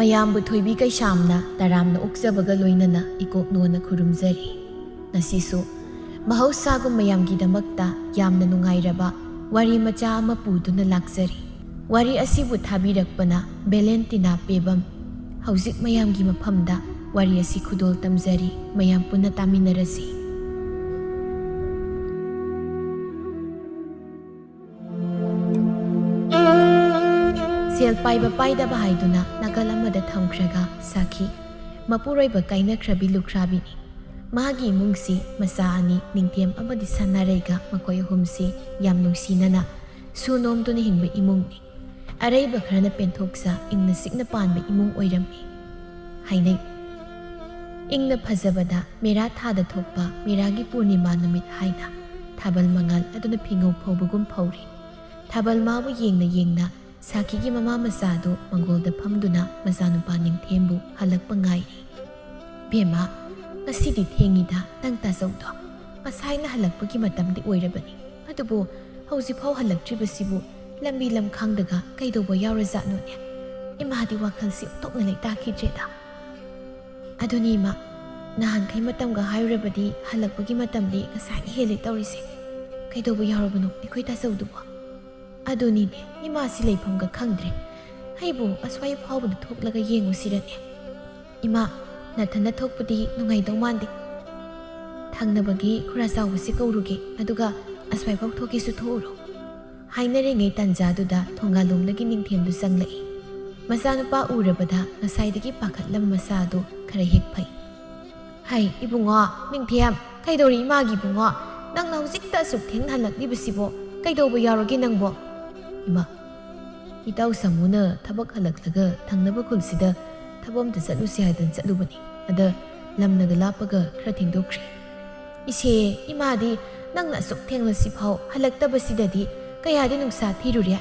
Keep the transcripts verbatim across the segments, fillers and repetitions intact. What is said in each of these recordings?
ꯃꯌꯥꯝꯕꯨ ꯊꯣꯏꯕꯤ ꯀꯩꯁꯥꯝꯅ ꯇꯔꯥꯝꯅ ꯑꯣꯛꯆꯕꯒ ꯂꯣꯏꯅꯅ ꯏꯀꯣꯛꯅꯣꯅ ꯈꯨꯔꯨꯝꯖꯔꯤ꯫ ꯉꯁꯤꯁꯨ ꯃꯍꯧꯁꯥꯒꯨꯝ ꯃꯌꯥꯝꯒꯤꯗꯃꯛꯇ ꯌꯥꯝꯅ ꯅꯨꯡꯉꯥꯏꯔꯕ ꯋꯥꯔꯤ ꯃꯆꯥ ꯑꯃ ꯄꯨꯗꯨꯅ ꯂꯥꯛꯆꯔꯤ꯫ ꯋꯥꯔꯤ ꯑꯁꯤꯕꯨ ꯊꯥꯕꯤꯔꯛꯄꯅ ꯚꯦꯂꯦꯟꯇꯤꯅꯥ ꯄꯦꯕꯝ꯫ ꯍꯧꯖꯤꯛ ꯃꯌꯥꯝꯒꯤ ꯃꯐꯝꯗ ꯋꯥꯔꯤ ꯑꯁꯤ ꯈꯨꯗꯣꯜ ꯇꯝꯖꯔꯤ, ꯃꯌꯥꯝ ꯄꯨꯟꯅ ꯇꯥꯃꯤꯟꯅꯔꯁꯤ꯫ ꯁꯦꯜ ꯄꯥꯏꯕ ꯄꯥꯏꯗꯕ ꯍꯥꯏꯗꯨꯅ ꯅꯥꯀꯜ ꯑꯃꯗ ꯊꯝꯈ꯭ꯔꯒ ꯁꯥꯈꯤ ꯃꯄꯨꯔꯣꯏꯕ ꯀꯥꯏꯅꯈ꯭ꯔꯕꯤ ꯂꯨꯈ꯭ꯔꯥꯕꯤꯅꯤ꯫ ꯃꯥꯒꯤ ꯏꯃꯨꯡꯁꯤ ꯃꯆꯥ ꯑꯅꯤ ꯅꯤꯡꯊꯦꯝ ꯑꯃꯗꯤ ꯁꯅꯥꯔꯩꯒ ꯃꯈꯣꯏ ꯑꯍꯨꯝꯁꯤ ꯌꯥꯝ ꯅꯨꯡꯁꯤꯅꯅ ꯁꯨ ꯅꯣꯝꯗꯨꯅ ꯍꯤꯡꯕ ꯏꯃꯨꯡꯅꯤ꯫ ꯑꯔꯩꯕ ꯈꯔꯅ ꯄꯦꯟꯊꯣꯛꯆ ꯏꯪꯅ ꯆꯤꯛꯅ ꯄꯥꯟꯕ ꯏꯃꯨꯡ ꯑꯣꯏꯔꯝꯃꯤ ꯍꯥꯏꯅꯩ꯫ ꯏꯪꯅ ꯐꯖꯕꯗ ꯃꯦꯔꯥ ꯊꯥꯗ ꯊꯣꯛꯄ ꯃꯦꯔꯥꯒꯤ ꯄꯨꯔꯅꯤꯃꯥ ꯅꯨꯃꯤꯠ ꯍꯥꯏꯅ ꯊꯥꯕꯜ ꯃꯉꯥꯜ ꯑꯗꯨꯅ ꯐꯤꯉꯧ ꯐꯧꯕꯒꯨꯝ ꯐꯧꯔꯤ꯫ ꯊꯥꯕꯜ ꯃꯥꯕꯨ ꯌꯦꯡꯅ ꯌꯦꯡꯅ ꯁꯥꯈꯤꯒꯤ ꯃꯃꯥ ꯃꯆꯥꯗꯨ ꯃꯪꯒꯣꯜꯗ ꯐꯝꯗꯨꯅ ꯃꯆꯥꯅꯨꯄꯥ ꯅꯤꯡꯊꯦꯝꯕꯨ ꯍꯜꯂꯛꯄ ꯉꯥꯏꯔꯤ꯫ "ꯕꯦꯝꯃ, ꯉꯁꯤꯗꯤ ꯊꯦꯡꯉꯤꯗ, ꯅꯪ ꯇꯥꯆꯧꯗꯣ ꯉꯁꯥꯏꯅ ꯍꯜꯂꯛꯄꯒꯤ ꯃꯇꯝꯗꯤ ꯑꯣꯏꯔꯕꯅꯤ, ꯑꯗꯨꯕꯨ ꯍꯧꯖꯤꯛꯐꯥꯎ ꯍꯜꯂꯛꯇ꯭ꯔꯤꯕꯁꯤꯕꯨ ꯂꯝꯕꯤ ꯂꯝꯈꯥꯡꯗꯒ ꯀꯩꯗꯧꯕ ꯌꯥꯎꯔꯖꯥꯠꯅꯣꯅꯦ? ꯏꯃꯥꯗꯤ ꯋꯥꯈꯜꯁꯤ ꯑꯣꯟꯊꯣꯛꯅ ꯂꯩꯇꯥꯈꯤꯗ꯭ꯔꯦꯗ꯫" "ꯑꯗꯨꯅꯤ ꯏꯃꯥ, ꯅꯍꯥꯟꯈꯩ ꯃꯇꯝꯒ ꯍꯥꯏꯔꯨꯔꯕꯗꯤ ꯍꯜꯂꯛꯄꯒꯤ ꯃꯇꯝꯗꯤ ꯉꯁꯥꯏꯅ ꯍꯦꯜꯂꯦ ꯇꯧꯔꯤꯁꯦ꯫ ꯀꯩꯗꯧꯕ ꯌꯥꯎꯔꯕꯅꯣ ꯑꯩꯈꯣꯏ ꯇꯥꯆꯧꯗꯨꯕꯣ?" "ꯑꯗꯨꯅꯤꯅꯦ, ꯏꯃꯥꯁꯤ ꯂꯩꯐꯝꯒ ꯈꯪꯗ꯭ꯔꯦ꯫ ꯑꯩꯕꯨ ꯑꯁ꯭ꯋꯥꯏ ꯐꯥꯎꯕꯗ ꯊꯣꯛꯂꯒ ꯌꯦꯡꯉꯨꯁꯤꯔꯅꯦ? ꯏꯃꯥ, ꯅꯊꯟꯗ ꯊꯣꯛꯄꯗꯤ ꯅꯨꯡꯉꯥꯏꯗꯧ ꯃꯥꯟꯗꯦ꯫ ꯊꯪꯅꯕꯒꯤ ꯈꯨꯔꯥ ꯆꯥꯎꯕꯁꯤ ꯀꯧꯔꯨꯒꯦ, ꯑꯗꯨꯒ ꯑꯁ꯭ꯋꯥꯏꯐꯥꯎ ꯊꯣꯛꯀꯦꯁꯨ ꯊꯣꯛꯎꯔꯣ꯫" ꯍꯥꯏꯅꯔꯤꯉꯩ ꯇꯥꯟꯖꯥꯗꯨꯗ ꯊꯣꯡꯒꯥꯜꯂꯣꯝꯗꯒꯤ ꯅꯤꯡꯊꯦꯝꯗꯨ ꯆꯪꯂꯛꯏ꯫ ꯃꯆꯥꯅꯨꯄꯥ ꯎꯔꯕꯗ ꯉꯁꯥꯏꯗꯒꯤ ꯄꯥꯈꯠꯂꯝꯕ ꯃꯆꯥ ꯑꯗꯨ ꯈꯔ ꯍꯦꯛ ꯐꯩ꯫ "ꯍꯩ, ꯏꯕꯨꯡꯉꯣ, ꯅꯤꯡꯊꯦꯝ, ꯀꯩꯗꯧꯔꯤ ꯏꯃꯥꯒꯤ ꯏꯕꯨꯡꯉꯣ? ꯅꯪꯅ ꯍꯧꯖꯤꯛꯇ ꯑꯁꯨꯛ ꯊꯦꯡꯅ ꯍꯜꯂꯛꯂꯤꯕꯁꯤꯕꯣ? ꯀꯩꯗꯧꯕ ꯌꯥꯎꯔꯒꯦ ꯅꯪꯕꯣ?" "ꯏꯃꯥ, ꯏꯇꯥꯎ ꯁꯥꯃꯨꯅ ꯊꯕꯛ ꯍꯜꯂꯛꯂꯒ ꯊꯪꯅꯕ ꯈꯨꯜꯁꯤꯗ ꯊꯕꯛ ꯑꯝꯇ ꯆꯠꯂꯨꯁꯤ ꯍꯥꯏꯗꯅ ꯆꯠꯂꯨꯕꯅꯤ꯫ ꯑꯗ ꯂꯝꯅꯒ ꯂꯥꯞꯄꯒ ꯈꯔ ꯊꯦꯡꯗꯣꯛꯈ꯭ꯔꯦ꯫" "ꯏꯆꯦ, ꯏꯃꯥꯗꯤ ꯅꯪꯅ ꯑꯁꯨꯛ ꯊꯦꯡꯂꯁꯤꯐꯥꯎ ꯍꯜꯂꯛꯇꯕꯁꯤꯗꯗꯤ ꯀꯌꯥꯗꯤ ꯅꯨꯡꯁꯥ ꯊꯤꯔꯨꯔꯦ꯫"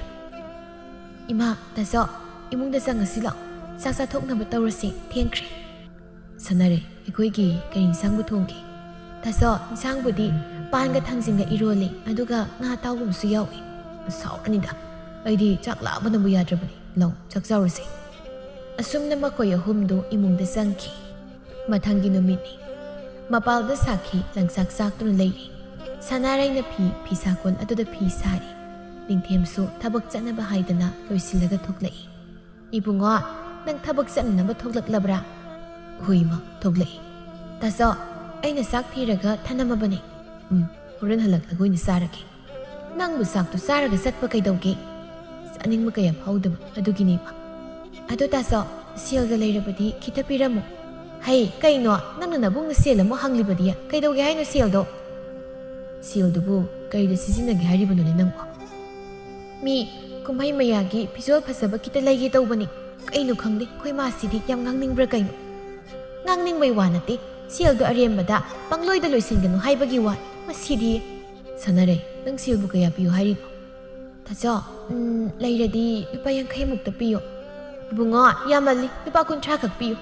"ꯏꯃꯥ, ꯇꯥꯆꯧ, ꯏꯃꯨꯡꯗ ꯆꯪꯉꯁꯤ ꯂꯥꯛꯑꯣ꯫ ꯆꯥꯛ ꯆꯥꯊꯣꯛꯅꯕ ꯇꯧꯔꯁꯤ, ꯊꯦꯡꯈ꯭ꯔꯦ꯫" "ꯁꯥꯅꯔꯩ, ꯑꯩꯈꯣꯏꯒꯤ ꯀꯔꯤ ꯏꯟꯁꯥꯡꯕꯨ ꯊꯣꯡꯒꯦ?" "ꯇꯥꯆꯧ, ꯏꯟꯁꯥꯡꯕꯨꯗꯤ ꯄꯥꯟꯒ ꯊꯥꯡꯖꯤꯡꯒ ꯏꯔꯣꯜꯂꯤ, ꯑꯗꯨꯒ ꯉꯥ ꯑꯇꯥꯎꯕ ꯑꯃꯁꯨ ꯌꯥꯎꯏ꯫" "ꯑꯁ, ꯍꯥꯎꯔꯅꯤꯗ꯫ ꯑꯩꯗꯤ ꯆꯥꯛ ꯂꯥꯝꯕꯅꯕꯨ ꯌꯥꯗ꯭ꯔꯕꯅꯤ꯫ ꯂꯥꯎ, ꯆꯥꯛ ꯆꯥꯔꯨꯁꯦ꯫" ꯑꯁꯨꯝꯅ ꯃꯈꯣꯏ ꯑꯍꯨꯝꯗꯨ ꯏꯃꯨꯡꯗ ꯆꯪꯈꯤ꯫ ꯃꯊꯪꯒꯤ ꯅꯨꯃꯤꯠꯅꯤ꯫ ꯃꯄꯥꯜꯗ ꯁꯥꯈꯤ ꯂꯪꯆꯥꯛ ꯆꯥꯛꯇꯨꯅ ꯂꯩꯔꯤ꯫ ꯁꯅꯥꯔꯩꯅ ꯐꯤ ꯐꯤꯁꯥꯀꯣꯟ ꯑꯗꯨꯗ ꯐꯤ ꯁꯥꯔꯤ꯫ ꯅꯤꯡꯊꯦꯝꯁꯨ ꯊꯕꯛ ꯆꯠꯅꯕ ꯍꯥꯏꯗꯅ ꯂꯣꯏꯁꯤꯜꯂꯒ ꯊꯣꯛꯂꯛꯏ꯫ "ꯏꯕꯨꯡꯉꯣ, ꯅꯪ ꯊꯕꯛ ꯆꯠꯅꯅꯕ ꯊꯣꯛꯂꯛꯂꯕ꯭ꯔꯥ?" "ꯍꯣꯏ ꯏꯃꯥ, ꯊꯣꯛꯂꯛꯏ꯫" "ꯇꯥꯆꯧ, ꯑꯩꯅ ꯆꯥꯛ ꯊꯤꯔꯒ ꯊꯅꯝꯃꯕꯅꯦ꯫ ꯎꯝ, ꯍꯣꯔꯦꯟ ꯍꯜꯂꯛꯂꯒ ꯑꯣꯏꯅ ꯆꯥꯔꯒꯦ꯫" "ꯅꯪꯕꯨ ꯆꯥꯛꯇꯨ ꯆꯥꯔꯒ ꯆꯠꯄ ꯀꯩꯗꯧꯒꯦ?" "ꯆꯥꯅꯤꯡꯕ ꯀꯌꯥ ꯐꯥꯎꯗꯕ ꯑꯗꯨꯒꯤꯅꯦ ꯏꯃꯥ꯫" "ꯑꯗꯣ ꯇꯥꯆꯧ, ꯁꯦꯜꯒ ꯂꯩꯔꯕꯗꯤ ꯈꯤꯇ ꯄꯤꯔꯝꯃꯨ꯫" "ꯍꯩ, ꯀꯩꯅꯣ? ꯅꯪꯅ ꯅꯕꯨꯡꯅ ꯁꯦꯜ ꯑꯃꯨꯛ ꯍꯪꯂꯤꯕꯗꯤ? ꯀꯩꯗꯧꯒꯦ ꯍꯥꯏꯅꯣ ꯁꯦꯜꯗꯣ?" "ꯁꯦꯜꯗꯨꯕꯨ ꯀꯔꯤꯗ ꯁꯤꯖꯤꯟꯅꯒꯦ ꯍꯥꯏꯔꯤꯕꯅꯣꯅꯦ ꯅꯪꯕꯣ?" "ꯃꯤ ꯀꯨꯝꯍꯩ ꯃꯌꯥꯒꯤ ꯐꯤꯖꯣꯜ ꯐꯖꯕ ꯈꯤꯇ ꯂꯩꯒꯦ ꯇꯧꯕꯅꯤ꯫ ꯀꯩꯅꯣ ꯈꯪꯗꯦ, ꯑꯩꯈꯣꯏ ꯃꯥꯁꯤꯗꯤ ꯌꯥꯝ ꯉꯥꯡꯅꯤꯡꯕ꯭ꯔꯥ ꯀꯩꯅꯣ?" "ꯉꯥꯡꯅꯤꯡꯕꯩ ꯋꯥ ꯅꯠꯇꯦ, ꯁꯦꯜꯗꯣ ꯑꯔꯦꯝꯕꯗ ꯄꯪꯂꯣꯏꯗ ꯂꯣꯏꯁꯤꯟꯒꯅꯨ ꯍꯥꯏꯕꯒꯤ ꯋꯥ꯫ ꯃꯁꯤꯗꯤ꯫" "ꯁꯥꯟꯅꯔꯩ, ꯅꯪ ꯁꯦꯜꯕꯨ ꯀꯌꯥ ꯄꯤꯌꯨ ꯍꯥꯏꯔꯤꯅꯣ?" "ꯇꯥꯆꯧ, ꯎꯝ, ꯂꯩꯔꯗꯤ ꯂꯨꯄꯥ ꯌꯥꯡꯈꯩꯃꯨꯛꯇ ꯄꯤꯌꯣ꯫" "ꯏꯕꯨꯡꯉꯣ, ꯌꯥꯝꯃꯜꯂꯤ, ꯂꯨꯄꯥ ꯀꯨꯟꯊ꯭ꯔꯥ ꯈꯛ ꯄꯤꯌꯨ꯫"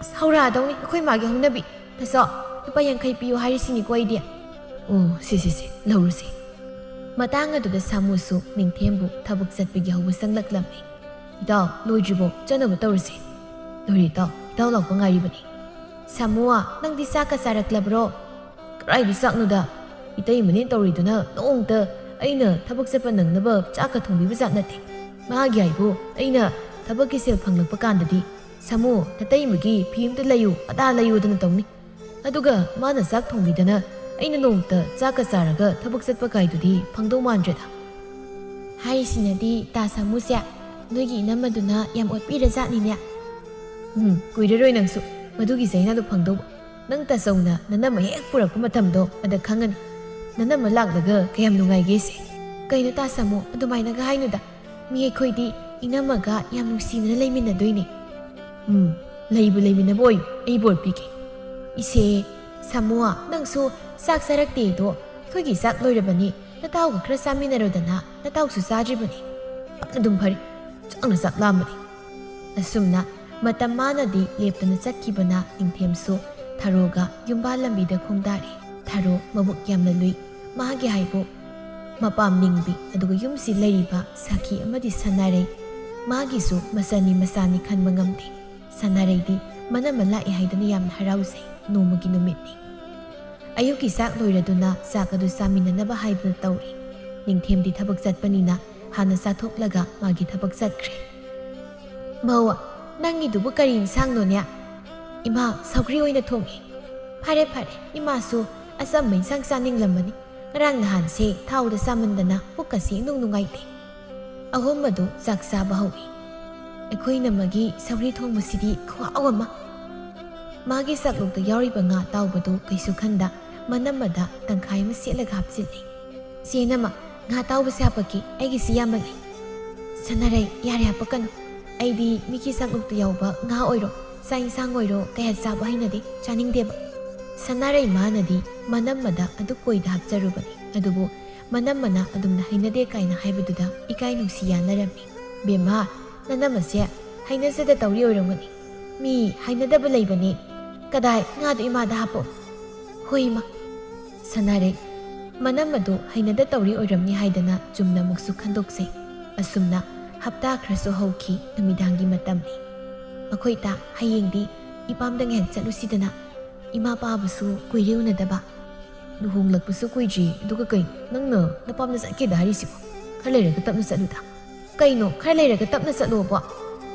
"ꯑꯁ, ꯍꯧꯔꯛꯑꯗꯧꯅꯤ ꯑꯩꯈꯣꯏ ꯃꯥꯒꯤ ꯍꯧꯅꯕꯤ꯫ ꯇꯥꯆꯧ, ꯂꯨꯄꯥ ꯌꯥꯡꯈꯩ ꯄꯤꯌꯨ ꯍꯥꯏꯔꯤꯁꯤꯅꯤꯀꯣ ꯑꯩꯗꯤ꯫" "ꯑꯣ, ꯁꯦ, ꯁꯦ, ꯁꯦ, ꯂꯧꯔꯁꯦ꯫" ꯃꯇꯥꯡ ꯑꯗꯨꯗ ꯁꯥꯃꯨꯁꯨ ꯅꯤꯡꯊꯦꯝꯕꯨ ꯊꯕꯛ ꯆꯠꯄꯒꯤ ꯍꯧꯕ ꯆꯪꯂꯛꯂꯝꯃꯤ꯫ "ꯏꯇꯥꯎ, ꯂꯣꯏꯗ꯭ꯔꯤꯕꯣ? ꯆꯠꯅꯕ ꯇꯧꯔꯁꯦ꯫" "ꯂꯣꯏꯔꯦ ꯏꯇꯥꯎ, ꯏꯇꯥꯎ ꯂꯥꯛꯄ ꯉꯥꯏꯔꯤꯕꯅꯤ꯫" "ꯁꯥꯃꯨ, ꯅꯪꯗꯤ ꯆꯥꯛꯀ ꯆꯥꯔꯛꯂꯕ꯭ꯔꯣ?" "ꯀꯗꯥꯏꯗ ꯆꯥꯛꯅꯣꯗ? ꯏꯇꯩꯃꯅꯦ ꯇꯧꯔꯤꯗꯨꯅ ꯅꯣꯡꯇ ꯑꯩꯅ ꯊꯕꯛ ꯆꯠꯄ ꯅꯪꯅꯕ ꯆꯥꯛꯀ ꯊꯣꯡꯕꯤꯕ ꯖꯥꯠ ꯅꯠꯇꯦ꯫ ꯃꯥꯒꯤ ꯍꯥꯏꯕꯨ ꯑꯩꯅ ꯊꯕꯛꯀꯤ ꯁꯦꯜ ꯐꯪꯂꯛꯄ ꯀꯥꯟꯗꯗꯤ, 'ꯁꯥꯃꯨ, ꯅꯇꯩꯃꯒꯤ ꯐꯤ ꯑꯝꯇ ꯂꯩꯌꯨ, ꯑꯗꯥ ꯂꯩꯌꯨꯗꯅ ꯇꯧꯅꯤ꯫ ꯑꯗꯨꯒ ꯃꯥꯅ ꯆꯥꯛ ꯊꯣꯡꯕꯤꯗꯅ ꯑꯩꯅ ꯅꯣꯡꯇ ꯆꯥꯛꯀ ꯆꯥꯔꯒ ꯊꯕꯛ ꯆꯠꯄ ꯀꯥꯏꯗꯨꯗꯤ ꯐꯪꯗꯧ ꯃꯥꯟꯗ꯭ꯔꯦꯗ꯫' ꯍꯥꯏꯔꯤꯁꯤꯅꯗꯤ ꯇꯥ ꯁꯥꯃꯨꯁꯦ ꯅꯣꯏꯒꯤ ꯏꯅꯝꯃꯗꯨꯅ ꯌꯥꯝ ꯑꯣꯠꯄꯤꯔꯖꯥꯠꯅꯤꯅꯦ꯫ "ꯎꯝ, ꯀꯨꯏꯔꯔꯣꯏ ꯅꯪꯁꯨ ꯃꯗꯨꯒꯤ ꯆꯩꯅꯥꯗꯣ ꯐꯪꯗꯧꯕ꯫ ꯅꯪ ꯇꯥꯆꯧꯅ ꯅꯅꯝꯃ ꯍꯦꯛ ꯄꯨꯔꯛꯄ ꯃꯇꯝꯗꯣ ꯑꯗ ꯈꯪꯉꯅꯤ꯫ ꯅꯅꯝꯃ ꯂꯥꯛꯂꯒ ꯀꯌꯥꯝ ꯅꯨꯡꯉꯥꯏꯒꯦꯁꯦ꯫" "ꯀꯩꯅꯣ ꯇꯥ ꯁꯥꯃꯨ, ꯑꯗꯨꯃꯥꯏꯅꯒ ꯍꯥꯏꯅꯨꯗ꯫ ꯃꯤ ꯑꯩꯈꯣꯏꯗꯤ ꯏꯅꯝꯃꯒ ꯌꯥꯝ ꯅꯨꯡꯁꯤꯅꯅ ꯂꯩꯃꯤꯟꯅꯗꯣꯏꯅꯦ꯫" "ꯎꯝ, ꯂꯩꯕꯨ ꯂꯩꯃꯤꯟꯅꯕ ꯑꯣꯏꯌꯨ, ꯑꯩ ꯕꯣꯔ ꯄꯤꯒꯦ꯫" "ꯏꯁꯦ, ꯁꯥꯃꯨ, ꯅꯪꯁꯨ ꯆꯥꯛ ꯆꯥꯔꯛꯇꯦꯗꯣ? ꯑꯩꯈꯣꯏꯒꯤ ꯆꯥꯛ ꯂꯣꯏꯔꯕꯅꯤ, ꯅꯇꯥꯎꯒ ꯈꯔ ꯆꯥꯃꯤꯟꯅꯔꯣꯗꯅ, ꯅꯇꯥꯎꯁꯨ ꯆꯥꯗ꯭ꯔꯤꯕꯅꯤ꯫" "ꯐꯅ ꯑꯗꯨꯝ ꯐꯔꯦ, ꯆꯥꯛꯅ ꯆꯥꯛ ꯂꯥꯝꯕꯅꯤ꯫" ꯑꯁꯨꯝꯅ ꯃꯇꯝ ꯃꯥꯅꯗꯤ ꯂꯦꯞꯇꯅ ꯆꯠꯈꯤꯕꯅ ꯅꯤꯡꯊꯦꯝꯁꯨ ꯊꯔꯣꯒ ꯌꯨꯝꯕꯥꯜ ꯂꯝꯕꯤꯗ ꯈꯣꯡꯗꯥꯔꯦ꯫ ꯊꯔꯣ ꯃꯕꯨꯛ ꯌꯥꯝꯅ ꯂꯨꯏ꯫ ꯃꯥꯒꯤ ꯍꯥꯏꯕꯨ ꯃꯄꯥꯝ ꯅꯤꯡꯕꯤ, ꯑꯗꯨꯒ ꯌꯨꯝꯁꯤ ꯂꯩꯔꯤꯕ ꯁꯥꯈꯤ ꯑꯃꯗꯤ ꯁꯅꯥꯔꯩ ꯃꯥꯒꯤꯁꯨ ꯃꯆꯟꯅꯤ ꯃꯆꯥꯅꯤ ꯈꯟꯕ ꯉꯝꯗꯦ꯫ ꯁꯅꯥꯔꯩꯗꯤ ꯃꯅꯝꯃ ꯂꯥꯛꯑꯦ ꯍꯥꯏꯗꯅ ꯌꯥꯝꯅ ꯍꯔꯥꯎꯖꯩ꯫ ꯅꯣꯡꯃꯒꯤ ꯅꯨꯃꯤꯠꯅꯤ꯫ ꯑꯌꯨꯛꯀꯤ ꯆꯥꯛ ꯂꯣꯏꯔꯗꯨꯅ ꯆꯥꯛ ꯑꯗꯨ ꯆꯥꯃꯤꯟꯅꯅꯕ ꯍꯥꯏꯗꯨꯅ ꯇꯧꯔꯤ꯫ ꯅꯤꯡꯊꯦꯝꯗꯤ ꯊꯕꯛ ꯆꯠꯄꯅꯤꯅ ꯍꯥꯟꯅ ꯆꯥꯊꯣꯛꯂꯒ ꯃꯥꯒꯤ ꯊꯕꯛ ꯆꯠꯈ꯭ꯔꯦ꯫ "ꯃꯧ, ꯅꯪꯒꯤꯗꯨꯕꯨ ꯀꯔꯤ ꯏꯟꯁꯥꯡꯅꯣꯅꯦ?" "ꯏꯃꯥ, ꯁꯧꯒ꯭ꯔꯤ ꯑꯣꯏꯅ ꯊꯣꯡꯉꯦ꯫" "ꯐꯔꯦ ꯐꯔꯦ, ꯏꯃꯥꯁꯨ ꯑꯆꯝꯕ ꯏꯟꯁꯥꯡ ꯆꯥꯅꯤꯡꯂꯝꯕꯅꯤ꯫ ꯉꯔꯥꯡ ꯅꯍꯥꯟꯁꯦ ꯊꯥꯎꯗ ꯆꯥꯃꯟꯗꯅ ꯄꯨꯛꯀꯁꯤ ꯏꯅꯨꯡ ꯅꯨꯡꯉꯥꯏꯇꯦ꯫" ꯑꯍꯨꯝ ꯑꯗꯨ ꯆꯥꯛ ꯆꯥꯕ ꯍꯧꯏ꯫ "ꯑꯩꯈꯣꯏ ꯏꯅꯝꯃꯒꯤ ꯁꯧꯒ꯭ꯔꯤ ꯊꯣꯡꯕꯁꯤꯗꯤ ꯈꯨꯍꯥꯎ ꯑꯃ!" ꯃꯥꯒꯤ ꯆꯥꯛꯂꯨꯛꯇ ꯌꯥꯎꯔꯤꯕ ꯉꯥ ꯑꯇꯥꯎꯕꯗꯨ ꯀꯩꯁꯨ ꯈꯟꯗ ꯃꯅꯝꯃꯗ ꯇꯪꯈꯥꯏ ꯑꯃ ꯁꯦꯠꯂꯒ ꯍꯥꯞꯆꯤꯜꯂꯤ꯫ "ꯆꯦ ꯏꯅꯝꯃ, ꯉꯥ ꯑꯇꯥꯎꯕꯁꯦ ꯍꯥꯞꯄꯛꯀꯦ, ꯑꯩꯒꯤꯁꯤ ꯌꯥꯝꯃꯜꯂꯦ꯫" "ꯁꯅꯥꯔꯩ, ꯌꯥꯔꯦ ꯍꯥꯞꯄꯛꯀꯅꯨ꯫ ꯑꯩꯗꯤ ꯃꯤꯒꯤ ꯆꯥꯛꯂꯨꯛꯇ ꯌꯥꯎꯕ ꯉꯥ ꯑꯣꯏꯔꯣ, ꯆꯥꯛ ꯏꯟꯁꯥꯡ ꯑꯣꯏꯔꯣ ꯀꯌꯥ ꯆꯥꯕ ꯍꯩꯅꯗꯦ, ꯆꯥꯅꯤꯡꯗꯦꯕ꯫" ꯁꯅꯥꯔꯩ ꯃꯥꯅꯗꯤ ꯃꯅꯝꯃꯗ ꯑꯗꯨ ꯀꯣꯏꯗ ꯍꯥꯞꯆꯔꯨꯕꯅꯤ꯫ ꯑꯗꯨꯕꯨ ꯃꯅꯝꯃꯅ ꯑꯗꯨꯝꯅ ꯍꯩꯅꯗꯦ ꯀꯥꯏꯅ ꯍꯥꯏꯕꯗꯨꯗ ꯏꯀꯥꯏ ꯅꯨꯡꯁꯤ ꯌꯥꯅꯔꯝꯃꯤ꯫ "ꯕꯦꯝꯃ, ꯅꯅꯝꯃꯁꯦ ꯍꯩꯅꯖꯗ ꯇꯧꯔꯤ ꯑꯣꯏꯔꯝꯒꯅꯤ꯫ ꯃꯤ ꯍꯩꯅꯗꯕ ꯂꯩꯕꯅꯤ꯫ ꯀꯗꯥꯏ, ꯉꯥꯗꯣ ꯏꯃꯥꯗ ꯍꯥꯞꯄꯣ꯫" "ꯍꯣꯏ ꯏꯃꯥ꯫" ꯁꯅꯥꯔꯩ ꯃꯅꯝ ꯑꯗꯨ ꯍꯩꯅꯗ ꯇꯧꯔꯤ ꯑꯣꯏꯔꯝꯅꯤ ꯍꯥꯏꯗꯅ ꯆꯨꯝꯅ ꯑꯃꯨꯛꯁꯨ ꯈꯟꯗꯣꯛꯆꯩ꯫ ꯑꯁꯨꯝꯅ ꯍꯞꯇꯥ ꯈꯔꯁꯨ ꯍꯧꯈꯤ꯫ ꯅꯨꯃꯤꯗꯥꯡꯒꯤ ꯃꯇꯝꯅꯤ꯫ "ꯑꯩꯈꯣꯏ ꯏꯇꯥ, ꯍꯌꯦꯡꯗꯤ ꯏꯄꯥꯝꯗ ꯉꯥꯏꯍꯥꯛ ꯆꯠꯂꯨꯁꯤꯗꯅ꯫ ꯏꯃꯥ ꯄꯥꯕꯁꯨ ꯀꯨꯏꯔꯦ ꯎꯅꯗꯕ꯫" "ꯂꯨꯍꯣꯡꯂꯛꯄꯁꯨ ꯀꯨꯏꯗ꯭ꯔꯤ, ꯑꯗꯨꯒ ꯀꯩꯅꯣ ꯅꯪꯅ ꯅꯄꯥꯝꯗ ꯆꯠꯀꯦꯗ ꯍꯥꯏꯔꯤꯁꯤꯕꯣ? ꯈꯔ ꯂꯩꯔꯒ ꯇꯞꯅ ꯆꯠꯂꯨꯗ꯫" "ꯀꯩꯅꯣ ꯈꯔ ꯂꯩꯔꯒ ꯇꯞꯅ ꯆꯠꯂꯣꯕꯣ?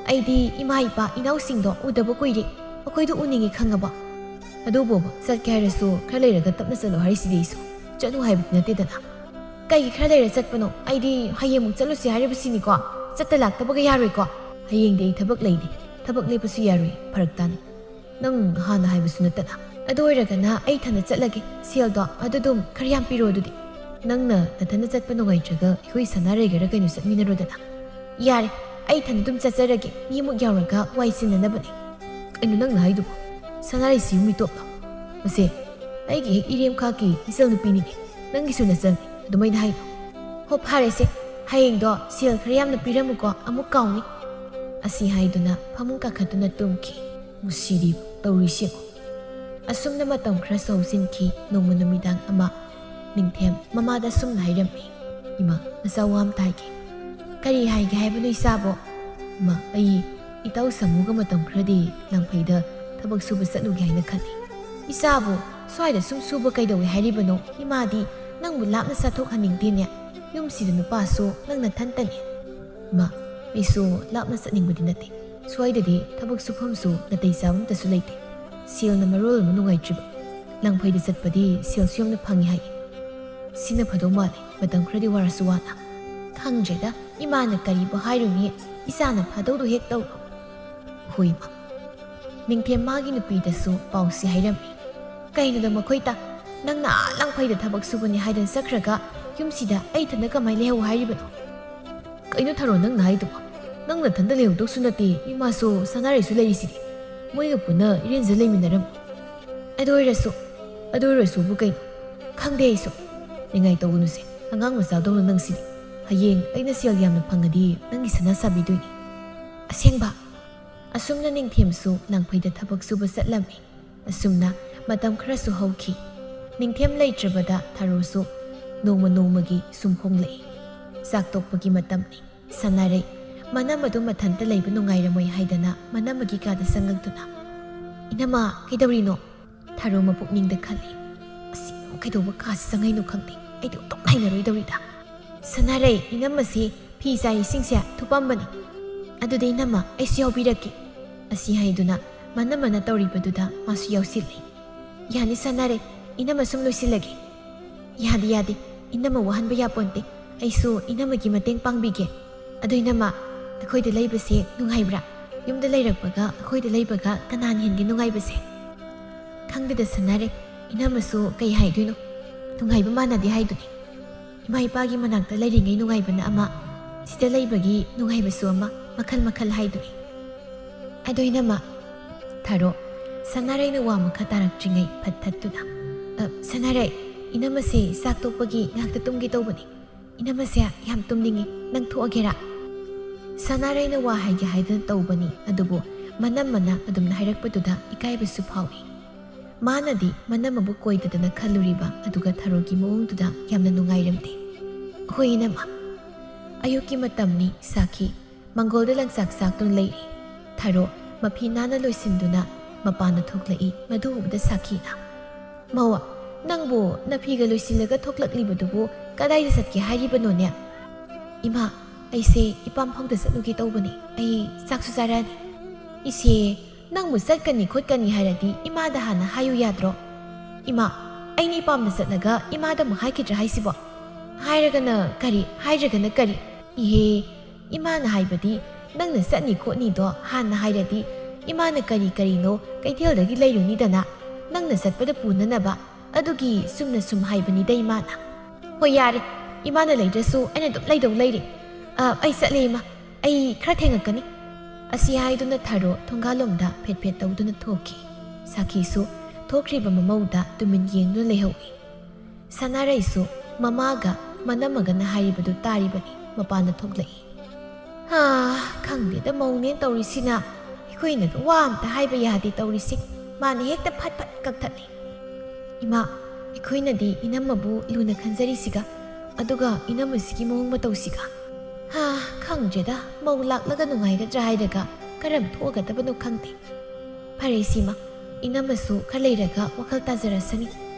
ꯑꯩꯗꯤ ꯏꯃꯥ ꯏꯄꯥ ꯏꯅꯥꯎꯁꯤꯡꯗꯣ ꯎꯗꯕ ꯀꯨꯏꯔꯦ, ꯃꯈꯣꯏꯗꯣ ꯎꯅꯤꯡꯉꯤ ꯈꯪꯉꯕꯣ?" "ꯑꯗꯨꯕꯣꯕ, ꯆꯠꯀꯦ ꯍꯥꯏꯔꯁꯨ ꯈꯔ ꯂꯩꯔꯒ ꯇꯞꯅ ꯆꯠꯂꯣ ꯍꯥꯏꯔꯤꯁꯤꯗꯤ ꯑꯩꯁꯨ꯫ ꯆꯠꯂꯨ ꯍꯥꯏꯕꯗꯤ ꯅꯠꯇꯦꯗꯅ꯫" "ꯀꯩꯒꯤ ꯈꯔ ꯂꯩꯔ ꯆꯠꯄꯅꯣ? ꯑꯩꯗꯤ ꯍꯌꯦꯡꯃꯨꯛ ꯆꯠꯂꯨꯁꯤ ꯍꯥꯏꯔꯤꯕꯁꯤꯅꯤꯀꯣ꯫ ꯆꯠꯇ ꯂꯥꯛꯇꯕꯒ ꯌꯥꯔꯣꯏꯀꯣ꯫" "ꯍꯌꯦꯡꯗꯤ ꯑꯩ ꯊꯕꯛ ꯂꯩꯅꯤ, ꯊꯕꯛ ꯂꯦꯞꯄꯁꯨ ꯌꯥꯔꯣꯏ, ꯐꯔꯛ ꯇꯥꯅꯤ꯫ ꯅꯪ ꯍꯥꯟꯅ ꯍꯥꯏꯕꯁꯨ ꯅꯠꯇꯅ꯫" "ꯑꯗꯨ ꯑꯣꯏꯔꯒꯅ ꯑꯩ ꯏꯊꯟꯗ ꯆꯠꯂꯒꯦ꯫ ꯁꯦꯜꯗꯣ ꯑꯗꯨꯗꯨꯝ ꯈꯔ ꯌꯥꯝ ꯄꯤꯔꯣ ꯑꯗꯨꯗꯤ꯫" "ꯅꯪꯅ ꯅꯊꯟꯗ ꯆꯠꯄ ꯅꯨꯡꯉꯥꯏꯇ꯭ꯔꯒ ꯑꯩꯈꯣꯏ ꯁꯅꯥꯔꯩꯒꯔ ꯀꯩꯅꯣ ꯆꯠꯃꯤꯟꯅꯔꯣꯗꯅ꯫" "ꯌꯥꯔꯦ, ꯑꯩ ꯏꯊꯟꯗ ꯑꯗꯨꯝ ꯆꯠꯆꯔꯒꯦ꯫ ꯃꯤ ꯑꯃꯨꯛ ꯌꯥꯎꯔꯒ ꯋꯥꯏ ꯆꯤꯟꯅꯅꯕꯅꯦ꯫" "ꯀꯩꯅꯣ ꯅꯪꯅ ꯍꯥꯏꯗꯨꯕꯣ? ꯁꯅꯥꯔꯩꯁꯤꯕꯨ ꯃꯤꯇꯣꯞꯂꯣ? ꯃꯁꯦ ꯑꯩꯒꯤ ꯍꯦꯛ ꯏꯔꯦꯝꯈꯥꯛꯀꯤ ꯏꯆꯜ ꯅꯨꯄꯤꯅꯤꯅꯦ꯫ ꯅꯪꯒꯤꯁꯨ ꯅꯆꯜꯅꯤ, ꯑꯗꯨꯃꯥꯏꯅ ꯍꯥꯏꯅꯨ꯫" "ꯍꯣ, ꯐꯥꯔꯦꯁꯦ, ꯍꯌꯦꯡꯗꯣ ꯁꯦꯜ ꯈꯔ ꯌꯥꯝꯅ ꯄꯤꯔꯝꯃꯨꯀꯣ, ꯑꯃꯨꯛ ꯀꯥꯎꯅꯤ꯫" ꯑꯁꯤ ꯍꯥꯏꯗꯨꯅ ꯐꯃꯨꯡ ꯀꯥꯈꯠꯇꯨꯅ ꯇꯨꯝꯈꯤ꯫ ꯃꯨꯁꯤꯗꯤ ꯇꯧꯔꯤꯁꯤ ꯌꯦꯡꯉꯨ꯫ ꯑꯁꯨꯝꯅ ꯃꯇꯝ ꯈꯔꯁꯨ ꯍꯧꯖꯤꯟꯈꯤ꯫ ꯅꯣꯡꯃ ꯅꯨꯃꯤꯗꯥꯡ ꯑꯃ ꯅꯤꯡꯊꯦꯝ ꯃꯃꯥꯗ ꯑꯁꯨꯝꯅ ꯍꯥꯏꯔꯝꯃꯤ, "ꯏꯃꯥ, ꯅꯆꯥ ꯋꯥ ꯑꯃ ꯇꯥꯒꯦ꯫" "ꯀꯔꯤ ꯍꯥꯏꯒꯦ ꯍꯥꯏꯕꯅꯣ ꯏꯆꯥꯕꯣ?" "ꯏꯃꯥ, ꯑꯩ ꯏꯇꯥꯎ ꯁꯥꯃꯨꯒ ꯃꯇꯝ ꯈꯔꯗꯤ ꯂꯥꯡꯐꯩꯗ ꯊꯕꯛ ꯁꯨꯕ ꯆꯠꯂꯨꯒꯦ ꯍꯥꯏꯅ ꯈꯜꯂꯤ꯫ ꯏꯆꯥꯕꯨ ꯁ꯭ꯋꯥꯏꯗ ꯁꯨꯝ ꯁꯨꯕ ꯀꯩꯗꯧꯏ ꯍꯥꯏꯔꯤꯕꯅꯣ? ꯏꯃꯥꯗꯤ ꯅꯪꯕꯨ ꯂꯥꯞꯅ ꯆꯠꯊꯣꯛꯍꯟꯅꯤꯡꯗꯦꯅꯦ꯫ ꯌꯨꯝꯁꯤꯗ ꯅꯨꯄꯥꯁꯨ ꯅꯪ ꯅꯊꯟꯇꯅꯤ꯫" "ꯏꯃꯥ, ꯑꯩꯁꯨ ꯂꯥꯞꯅ ꯆꯠꯅꯤꯡꯕꯗꯤ ꯅꯠꯇꯦ꯫ ꯁ꯭ꯋꯥꯏꯗꯗꯤ ꯊꯕꯛ ꯁꯨꯐꯝꯁꯨ ꯅꯥꯇꯩ ꯆꯥꯕ ꯑꯝꯇꯁꯨ ꯂꯩꯇꯦ꯫ ꯁꯦꯜꯅ ꯃꯔꯣꯜ ꯑꯃ ꯅꯨꯡꯉꯥꯏꯇ꯭ꯔꯤꯕ꯫ ꯂꯥꯡꯐꯩꯗ ꯆꯠꯄꯗꯤ ꯁꯦꯜꯁꯨ ꯌꯥꯝꯅ ꯐꯪꯉꯤ ꯍꯥꯏ꯫ ꯁꯤꯅ ꯐꯗꯧ ꯃꯥꯜꯂꯦ, ꯃꯇꯝ ꯈꯔꯗꯤ ꯋꯥꯔꯁꯨ ꯋꯥꯅ꯫" "ꯈꯪꯗ꯭ꯔꯦꯗ, ꯏꯃꯥꯅ ꯀꯔꯤꯕꯨ ꯍꯥꯏꯔꯨꯅꯤ, ꯏꯆꯥꯅ ꯐꯗꯧꯗꯣ ꯍꯦꯛ ꯇꯧꯔꯣ꯫" "ꯍꯣꯏ ꯏꯃꯥ꯫" ꯅꯤꯡꯊꯦꯝ ꯃꯥꯒꯤ ꯅꯨꯄꯤꯗꯁꯨ ꯄꯥꯎꯁꯤ ꯍꯥꯏꯔꯝꯃꯤ꯫ "ꯀꯩꯅꯣꯗ ꯃꯈꯣꯏꯇ, ꯅꯪꯅ ꯑꯥ ꯂꯥꯡꯐꯩꯗ ꯊꯕꯛ ꯁꯨꯕꯅꯤ ꯍꯥꯏꯗꯅ ꯆꯠꯈ꯭ꯔꯒ ꯌꯨꯝꯁꯤꯗ ꯑꯩ ꯏꯊꯟꯗ ꯀꯃꯥꯏꯅ ꯂꯩꯍꯧ ꯍꯥꯏꯔꯤꯕꯅꯣ?" "ꯀꯩꯅꯣ ꯊꯥꯔꯣ ꯅꯪꯅ ꯍꯥꯏꯗꯨꯕꯣ? ꯅꯪ ꯅꯊꯟꯗ ꯂꯩꯍꯧꯗꯧꯁꯨ ꯅꯠꯇꯦ, ꯏꯃꯥꯁꯨ ꯁꯅꯥꯔꯩꯁꯨ ꯂꯩꯔꯤꯁꯤꯗꯤ꯫ ꯃꯣꯏꯒ ꯄꯨꯟꯅ ꯏꯔꯦꯟꯖ ꯂꯩꯃꯤꯟꯅꯔꯝꯃꯨ꯫ ꯑꯗꯨ ꯑꯣꯏꯔꯁꯨ, ꯑꯗꯨ ꯑꯣꯏꯔꯁꯨꯕꯨ ꯀꯩꯅꯣ? ꯈꯪꯗꯦ ꯑꯩꯁꯨ꯫ ꯅꯤꯡꯉꯥꯏ ꯇꯧꯒꯅꯨꯁꯦ, ꯑꯉꯥꯡ ꯃꯆꯥꯗꯧꯅ ꯅꯪꯁꯤꯗꯤ꯫ ꯍꯌꯦꯡ ꯑꯩꯅ ꯁꯦꯜ ꯌꯥꯝꯅ ꯐꯪꯉꯗꯤ ꯅꯪꯒꯤ ꯁꯅꯥ ꯁꯥꯕꯤꯗꯣꯏꯅꯤ꯫ ꯑꯁꯦꯡꯕ?" ꯑꯁꯨꯝꯅ ꯅꯤꯡꯊꯦꯝꯁꯨ ꯂꯥꯡꯐꯩꯗ ꯊꯕꯛ ꯁꯨꯕ ꯆꯠꯂꯝꯃꯤ꯫ ꯑꯁꯨꯝꯅ ꯃꯇꯝ ꯈꯔꯁꯨ ꯍꯧꯈꯤ꯫ ꯅꯤꯡꯊꯦꯝ ꯂꯩꯇ꯭ꯔꯕꯗ ꯊꯥꯔꯣꯁꯨ ꯅꯣꯡꯃ ꯅꯣꯡꯃꯒꯤ ꯁꯨꯝ ꯍꯣꯡꯂꯛꯏ꯫ ꯆꯥꯛ ꯇꯣꯛꯄꯒꯤ ꯃꯇꯝꯅꯤ꯫ ꯁꯅꯥꯔꯩ, ꯃꯅꯝ ꯑꯗꯨ ꯃꯊꯟꯇ ꯂꯩꯕ ꯅꯨꯡꯉꯥꯏꯔꯝꯃꯣꯏ ꯍꯥꯏꯗꯅ ꯃꯅꯝꯃꯒꯤ ꯀꯥꯗ ꯆꯪꯂꯛꯇꯨꯅ, "ꯏꯅꯝꯃ, ꯀꯩꯗꯧꯔꯤꯅꯣ?" ꯊꯥꯔꯣ ꯃꯄꯨꯛꯅꯤꯡꯗ ꯈꯜꯂꯤ, "ꯑꯁꯤ ꯀꯩꯗꯧꯕ ꯀꯥꯁꯤ ꯆꯪꯉꯛꯏꯅꯣ ꯈꯪꯗꯦ, ꯑꯩꯗꯤ ꯑꯣꯟꯊꯣꯛꯅ ꯍꯩꯅꯔꯣꯏꯗꯧꯔꯤꯗ꯫ ꯁꯅꯥꯔꯩ, ꯏꯅꯝꯃꯁꯤ ꯐꯤ ꯆꯥꯏ ꯏꯁꯤꯡꯁꯦ ꯊꯨꯞꯄꯝꯕꯅꯤ꯫ ꯑꯗꯨꯗꯤ ꯏꯅꯝꯃ, ꯑꯩꯁꯨ ꯌꯥꯎꯕꯤꯔꯛꯀꯦ꯫" ꯑꯁꯤ ꯍꯥꯏꯗꯨꯅ ꯃꯅꯝꯃꯅ ꯇꯧꯔꯤꯕꯗꯨꯗ ꯃꯥꯁꯨ ꯌꯥꯎꯁꯤꯜꯂꯤ꯫ "ꯌꯥꯅꯤ ꯁꯅꯥꯔꯩ, ꯏꯅꯝꯃ ꯁꯨꯝ ꯂꯣꯏꯁꯤꯜꯂꯒꯦ꯫" "ꯌꯥꯗꯦ, ꯌꯥꯗꯦ, ꯏꯅꯝꯃ ꯋꯥꯍꯟꯕ ꯌꯥꯄꯣꯟꯇꯦ꯫ ꯑꯩꯁꯨ ꯏꯅꯝꯃꯒꯤ ꯃꯇꯦꯡ ꯄꯥꯡꯕꯤꯒꯦ꯫ ꯑꯗꯣ ꯏꯅꯝꯃ, ꯑꯩꯈꯣꯏꯗ ꯂꯩꯕꯁꯦ ꯅꯨꯡꯉꯥꯏꯕ꯭ꯔꯥ? ꯌꯨꯝꯗ ꯂꯩꯔꯛꯄꯒ ꯑꯩꯈꯣꯏꯗ ꯂꯩꯕꯒ ꯀꯅꯥꯅ ꯍꯦꯟꯒꯦ ꯅꯨꯡꯉꯥꯏꯕꯁꯦ?" "ꯈꯪꯗꯦꯗ ꯁꯅꯥꯔꯩ, ꯏꯅꯝꯃꯁꯨ ꯀꯩ ꯍꯥꯏꯗꯣꯏꯅꯣ? ꯅꯨꯡꯉꯥꯏꯕ ꯃꯥꯟꯅꯗꯦ ꯍꯥꯏꯗꯨꯅꯤ꯫ ꯏꯃꯥ ꯏꯄꯥꯒꯤ ꯃꯅꯥꯛꯇ ꯂꯩꯔꯤꯉꯩ ꯅꯨꯡꯉꯥꯏꯕꯅ ꯑꯃ, ꯁꯤꯗ ꯂꯩꯕꯒꯤ ꯅꯨꯡꯉꯥꯏꯕꯁꯨ ꯑꯃ, ꯃꯈꯜ ꯃꯈꯜ ꯍꯥꯏꯗꯨꯅꯤ꯫" "ꯑꯗꯣ ꯏꯅꯝꯃ꯫" ꯊꯥꯔꯣ, ꯁꯅꯥꯔꯩꯅ ꯋꯥ ꯃꯈꯥ ꯇꯥꯔꯛꯇ꯭ꯔꯤꯉꯩ ꯐꯠ ꯊꯠꯇꯨꯅ, "ꯑ, ꯁꯅꯥꯔꯩ, ꯏꯅꯝꯃꯁꯦ ꯆꯥꯛ ꯇꯣꯛꯄꯒꯤ ꯉꯥꯏꯍꯥꯛꯇ ꯇꯨꯝꯒꯦ ꯇꯧꯕꯅꯤ꯫ ꯏꯅꯝꯃꯁꯦ ꯌꯥꯝ ꯇꯨꯝꯅꯤꯡꯉꯤ, ꯅꯪ ꯊꯣꯛꯑꯒꯦꯔꯥ?" ꯁꯅꯥꯔꯩꯅ ꯋꯥ ꯍꯥꯏꯒꯦ ꯍꯥꯏꯗꯨꯅ ꯇꯧꯕꯅꯤ, ꯑꯗꯨꯕꯨ ꯃꯅꯝꯃꯅ ꯑꯗꯨꯝꯅ ꯍꯥꯏꯔꯛꯄꯗꯨꯗ ꯏꯀꯥꯏꯕꯁꯨ ꯐꯥꯎꯏ꯫ ꯃꯥꯅꯗꯤ ꯃꯅꯝꯃꯕꯨ ꯀꯣꯏꯗꯗꯅ ꯈꯜꯂꯨꯔꯤꯕ, ꯑꯗꯨꯒ ꯊꯥꯔꯣꯒꯤ ꯃꯑꯣꯡꯗꯨꯗ ꯌꯥꯝꯅ ꯅꯨꯡꯉꯥꯏꯔꯝꯗꯦ꯫ "ꯍꯣꯏ ꯏꯅꯝꯃ꯫" ꯑꯌꯨꯛꯀꯤ ꯃꯇꯝꯅꯤ, ꯁꯥꯈꯤ꯫ ꯃꯪꯒꯣꯜꯗ ꯂꯪꯆꯥꯛ ꯆꯥꯛꯇꯨꯅ ꯂꯩꯔꯤ꯫ ꯊꯔꯣ ꯃꯐꯤ ꯅꯥꯟꯅ ꯂꯣꯏꯁꯤꯟꯗꯨꯅ ꯃꯄꯥꯟꯗ ꯊꯣꯛꯂꯛꯏ꯫ ꯃꯗꯨ ꯎꯕꯗ ꯁꯥꯈꯤꯅ, "ꯃꯧ, ꯅꯪꯕꯨ ꯅꯐꯤꯒ ꯂꯣꯏꯁꯤꯜꯂꯒ ꯊꯣꯛꯂꯛꯂꯤꯕꯗꯨꯕꯨ ꯀꯗꯥꯏꯗ ꯆꯠꯀꯦ ꯍꯥꯏꯔꯤꯕꯅꯣꯅꯦ?" "ꯏꯃꯥ, ꯑꯩꯁꯦ ꯏꯄꯥꯝ ꯐꯥꯎꯗ ꯆꯠꯂꯨꯒꯦ ꯇꯧꯕꯅꯤ꯫ ꯑꯩ ꯆꯥꯛꯁꯨ ꯆꯥꯔꯛꯑꯅꯤ꯫" "ꯏꯆꯦ, ꯅꯪꯕꯨ ꯆꯠꯀꯅꯤ ꯈꯣꯠꯀꯅꯤ ꯍꯥꯏꯔꯗꯤ ꯏꯃꯥꯗ ꯍꯥꯟꯅ ꯍꯥꯏꯌꯨ ꯌꯥꯗ꯭ꯔꯣ?" "ꯏꯃꯥ, ꯑꯩꯅ ꯏꯄꯥꯝꯗ ꯆꯠꯂꯒ ꯏꯃꯥꯗ ꯑꯃꯨꯛ ꯍꯥꯏꯈꯤꯗ꯭ꯔꯥ ꯍꯥꯏꯁꯤꯕꯣ?" "ꯍꯥꯏꯔꯒꯅ ꯀꯔꯤ? ꯍꯥꯏꯗ꯭ꯔꯒꯅ ꯀꯔꯤ?" "ꯏꯍꯦ, ꯏꯃꯥꯅ ꯍꯥꯏꯕꯗꯤ ꯅꯪꯅ ꯆꯠꯅꯤ ꯈꯣꯠꯅꯤꯗꯣ ꯍꯥꯟꯅ ꯍꯥꯏꯔꯗꯤ ꯏꯃꯥꯅ ꯀꯔꯤ ꯀꯔꯤꯅꯣ ꯀꯩꯊꯦꯜꯗꯒꯤ ꯂꯩꯔꯨꯅꯤꯗꯅ, ꯅꯪꯅ ꯆꯠꯄꯗ ꯄꯨꯅꯅꯕ꯫ ꯑꯗꯨꯒꯤ ꯆꯨꯝꯅ ꯁꯨꯝ ꯍꯥꯏꯕꯅꯤꯗ ꯏꯃꯥꯅ꯫" "ꯍꯣꯏ ꯌꯥꯔꯦ, ꯏꯃꯥꯅ ꯂꯩꯗ꯭ꯔꯁꯨ ꯑꯩꯅ ꯑꯗꯨꯝ ꯂꯩꯗꯧ ꯂꯩꯔꯦ꯫ ꯑ, ꯑꯩ ꯆꯠꯂꯦ ꯏꯃꯥ, ꯑꯩ ꯈꯔ ꯊꯦꯡꯉꯛꯀꯅꯤ꯫" ꯑꯁꯤ ꯍꯥꯏꯗꯨꯅ ꯊꯔꯣ ꯊꯣꯡꯒꯥꯜꯂꯣꯝꯗ ꯐꯦꯠ ꯐꯦꯠ ꯇꯧꯗꯨꯅ ꯊꯣꯛꯈꯤ꯫ ꯁꯥꯈꯤꯁꯨ ꯊꯣꯛꯈ꯭ꯔꯤꯕ ꯃꯃꯧꯗ ꯇꯨꯃꯤꯟ ꯌꯦꯡꯗꯨꯅ ꯂꯩꯍꯧꯏ꯫ ꯁꯅꯥꯔꯩꯁꯨ ꯃꯃꯥꯒ ꯃꯅꯝꯃꯒꯅ ꯍꯥꯏꯔꯤꯕꯗꯨ ꯇꯥꯔꯤꯕꯅꯤ꯫ ꯃꯄꯥꯟꯗ ꯊꯣꯛꯂꯛꯏ꯫ "ꯍꯥ, ꯈꯪꯗꯦꯗ ꯃꯧꯅꯦ ꯇꯧꯔꯤꯁꯤꯅ꯫ ꯑꯩꯈꯣꯏꯅꯒ ꯋꯥ ꯑꯝꯇ ꯍꯥꯏꯕ ꯌꯥꯗꯦ ꯇꯧꯔꯤꯁꯦ꯫ ꯃꯥꯅ ꯍꯦꯛꯇ ꯐꯠ ꯐꯠ ꯀꯛꯊꯠꯂꯤ꯫ ꯏꯃꯥ, ꯑꯩꯈꯣꯏꯅꯗꯤ ꯏꯅꯝꯃꯕꯨ ꯂꯨꯅ ꯈꯟꯖꯔꯤꯁꯤꯒ, ꯑꯗꯨꯒ ꯏꯅꯝꯃꯁꯤꯒꯤ ꯃꯑꯣꯡ ꯃꯇꯧꯁꯤꯒ꯫ ꯍꯥ, ꯈꯪꯗ꯭ꯔꯦꯗ, ꯃꯧ ꯂꯥꯛꯂꯒ ꯅꯨꯡꯉꯥꯏꯒꯗ꯭ꯔꯥ ꯍꯥꯏꯔꯒ ꯀꯔꯝ ꯊꯣꯛꯑꯒꯗꯕꯅꯣ ꯈꯪꯗꯦ꯫ ꯐꯔꯦ ꯁꯤꯃ, ꯏꯅꯝꯃꯁꯨ ꯈꯔ ꯂꯩꯔꯒ ꯋꯥꯈꯜ ꯇꯥꯖꯔꯁꯅꯤ꯫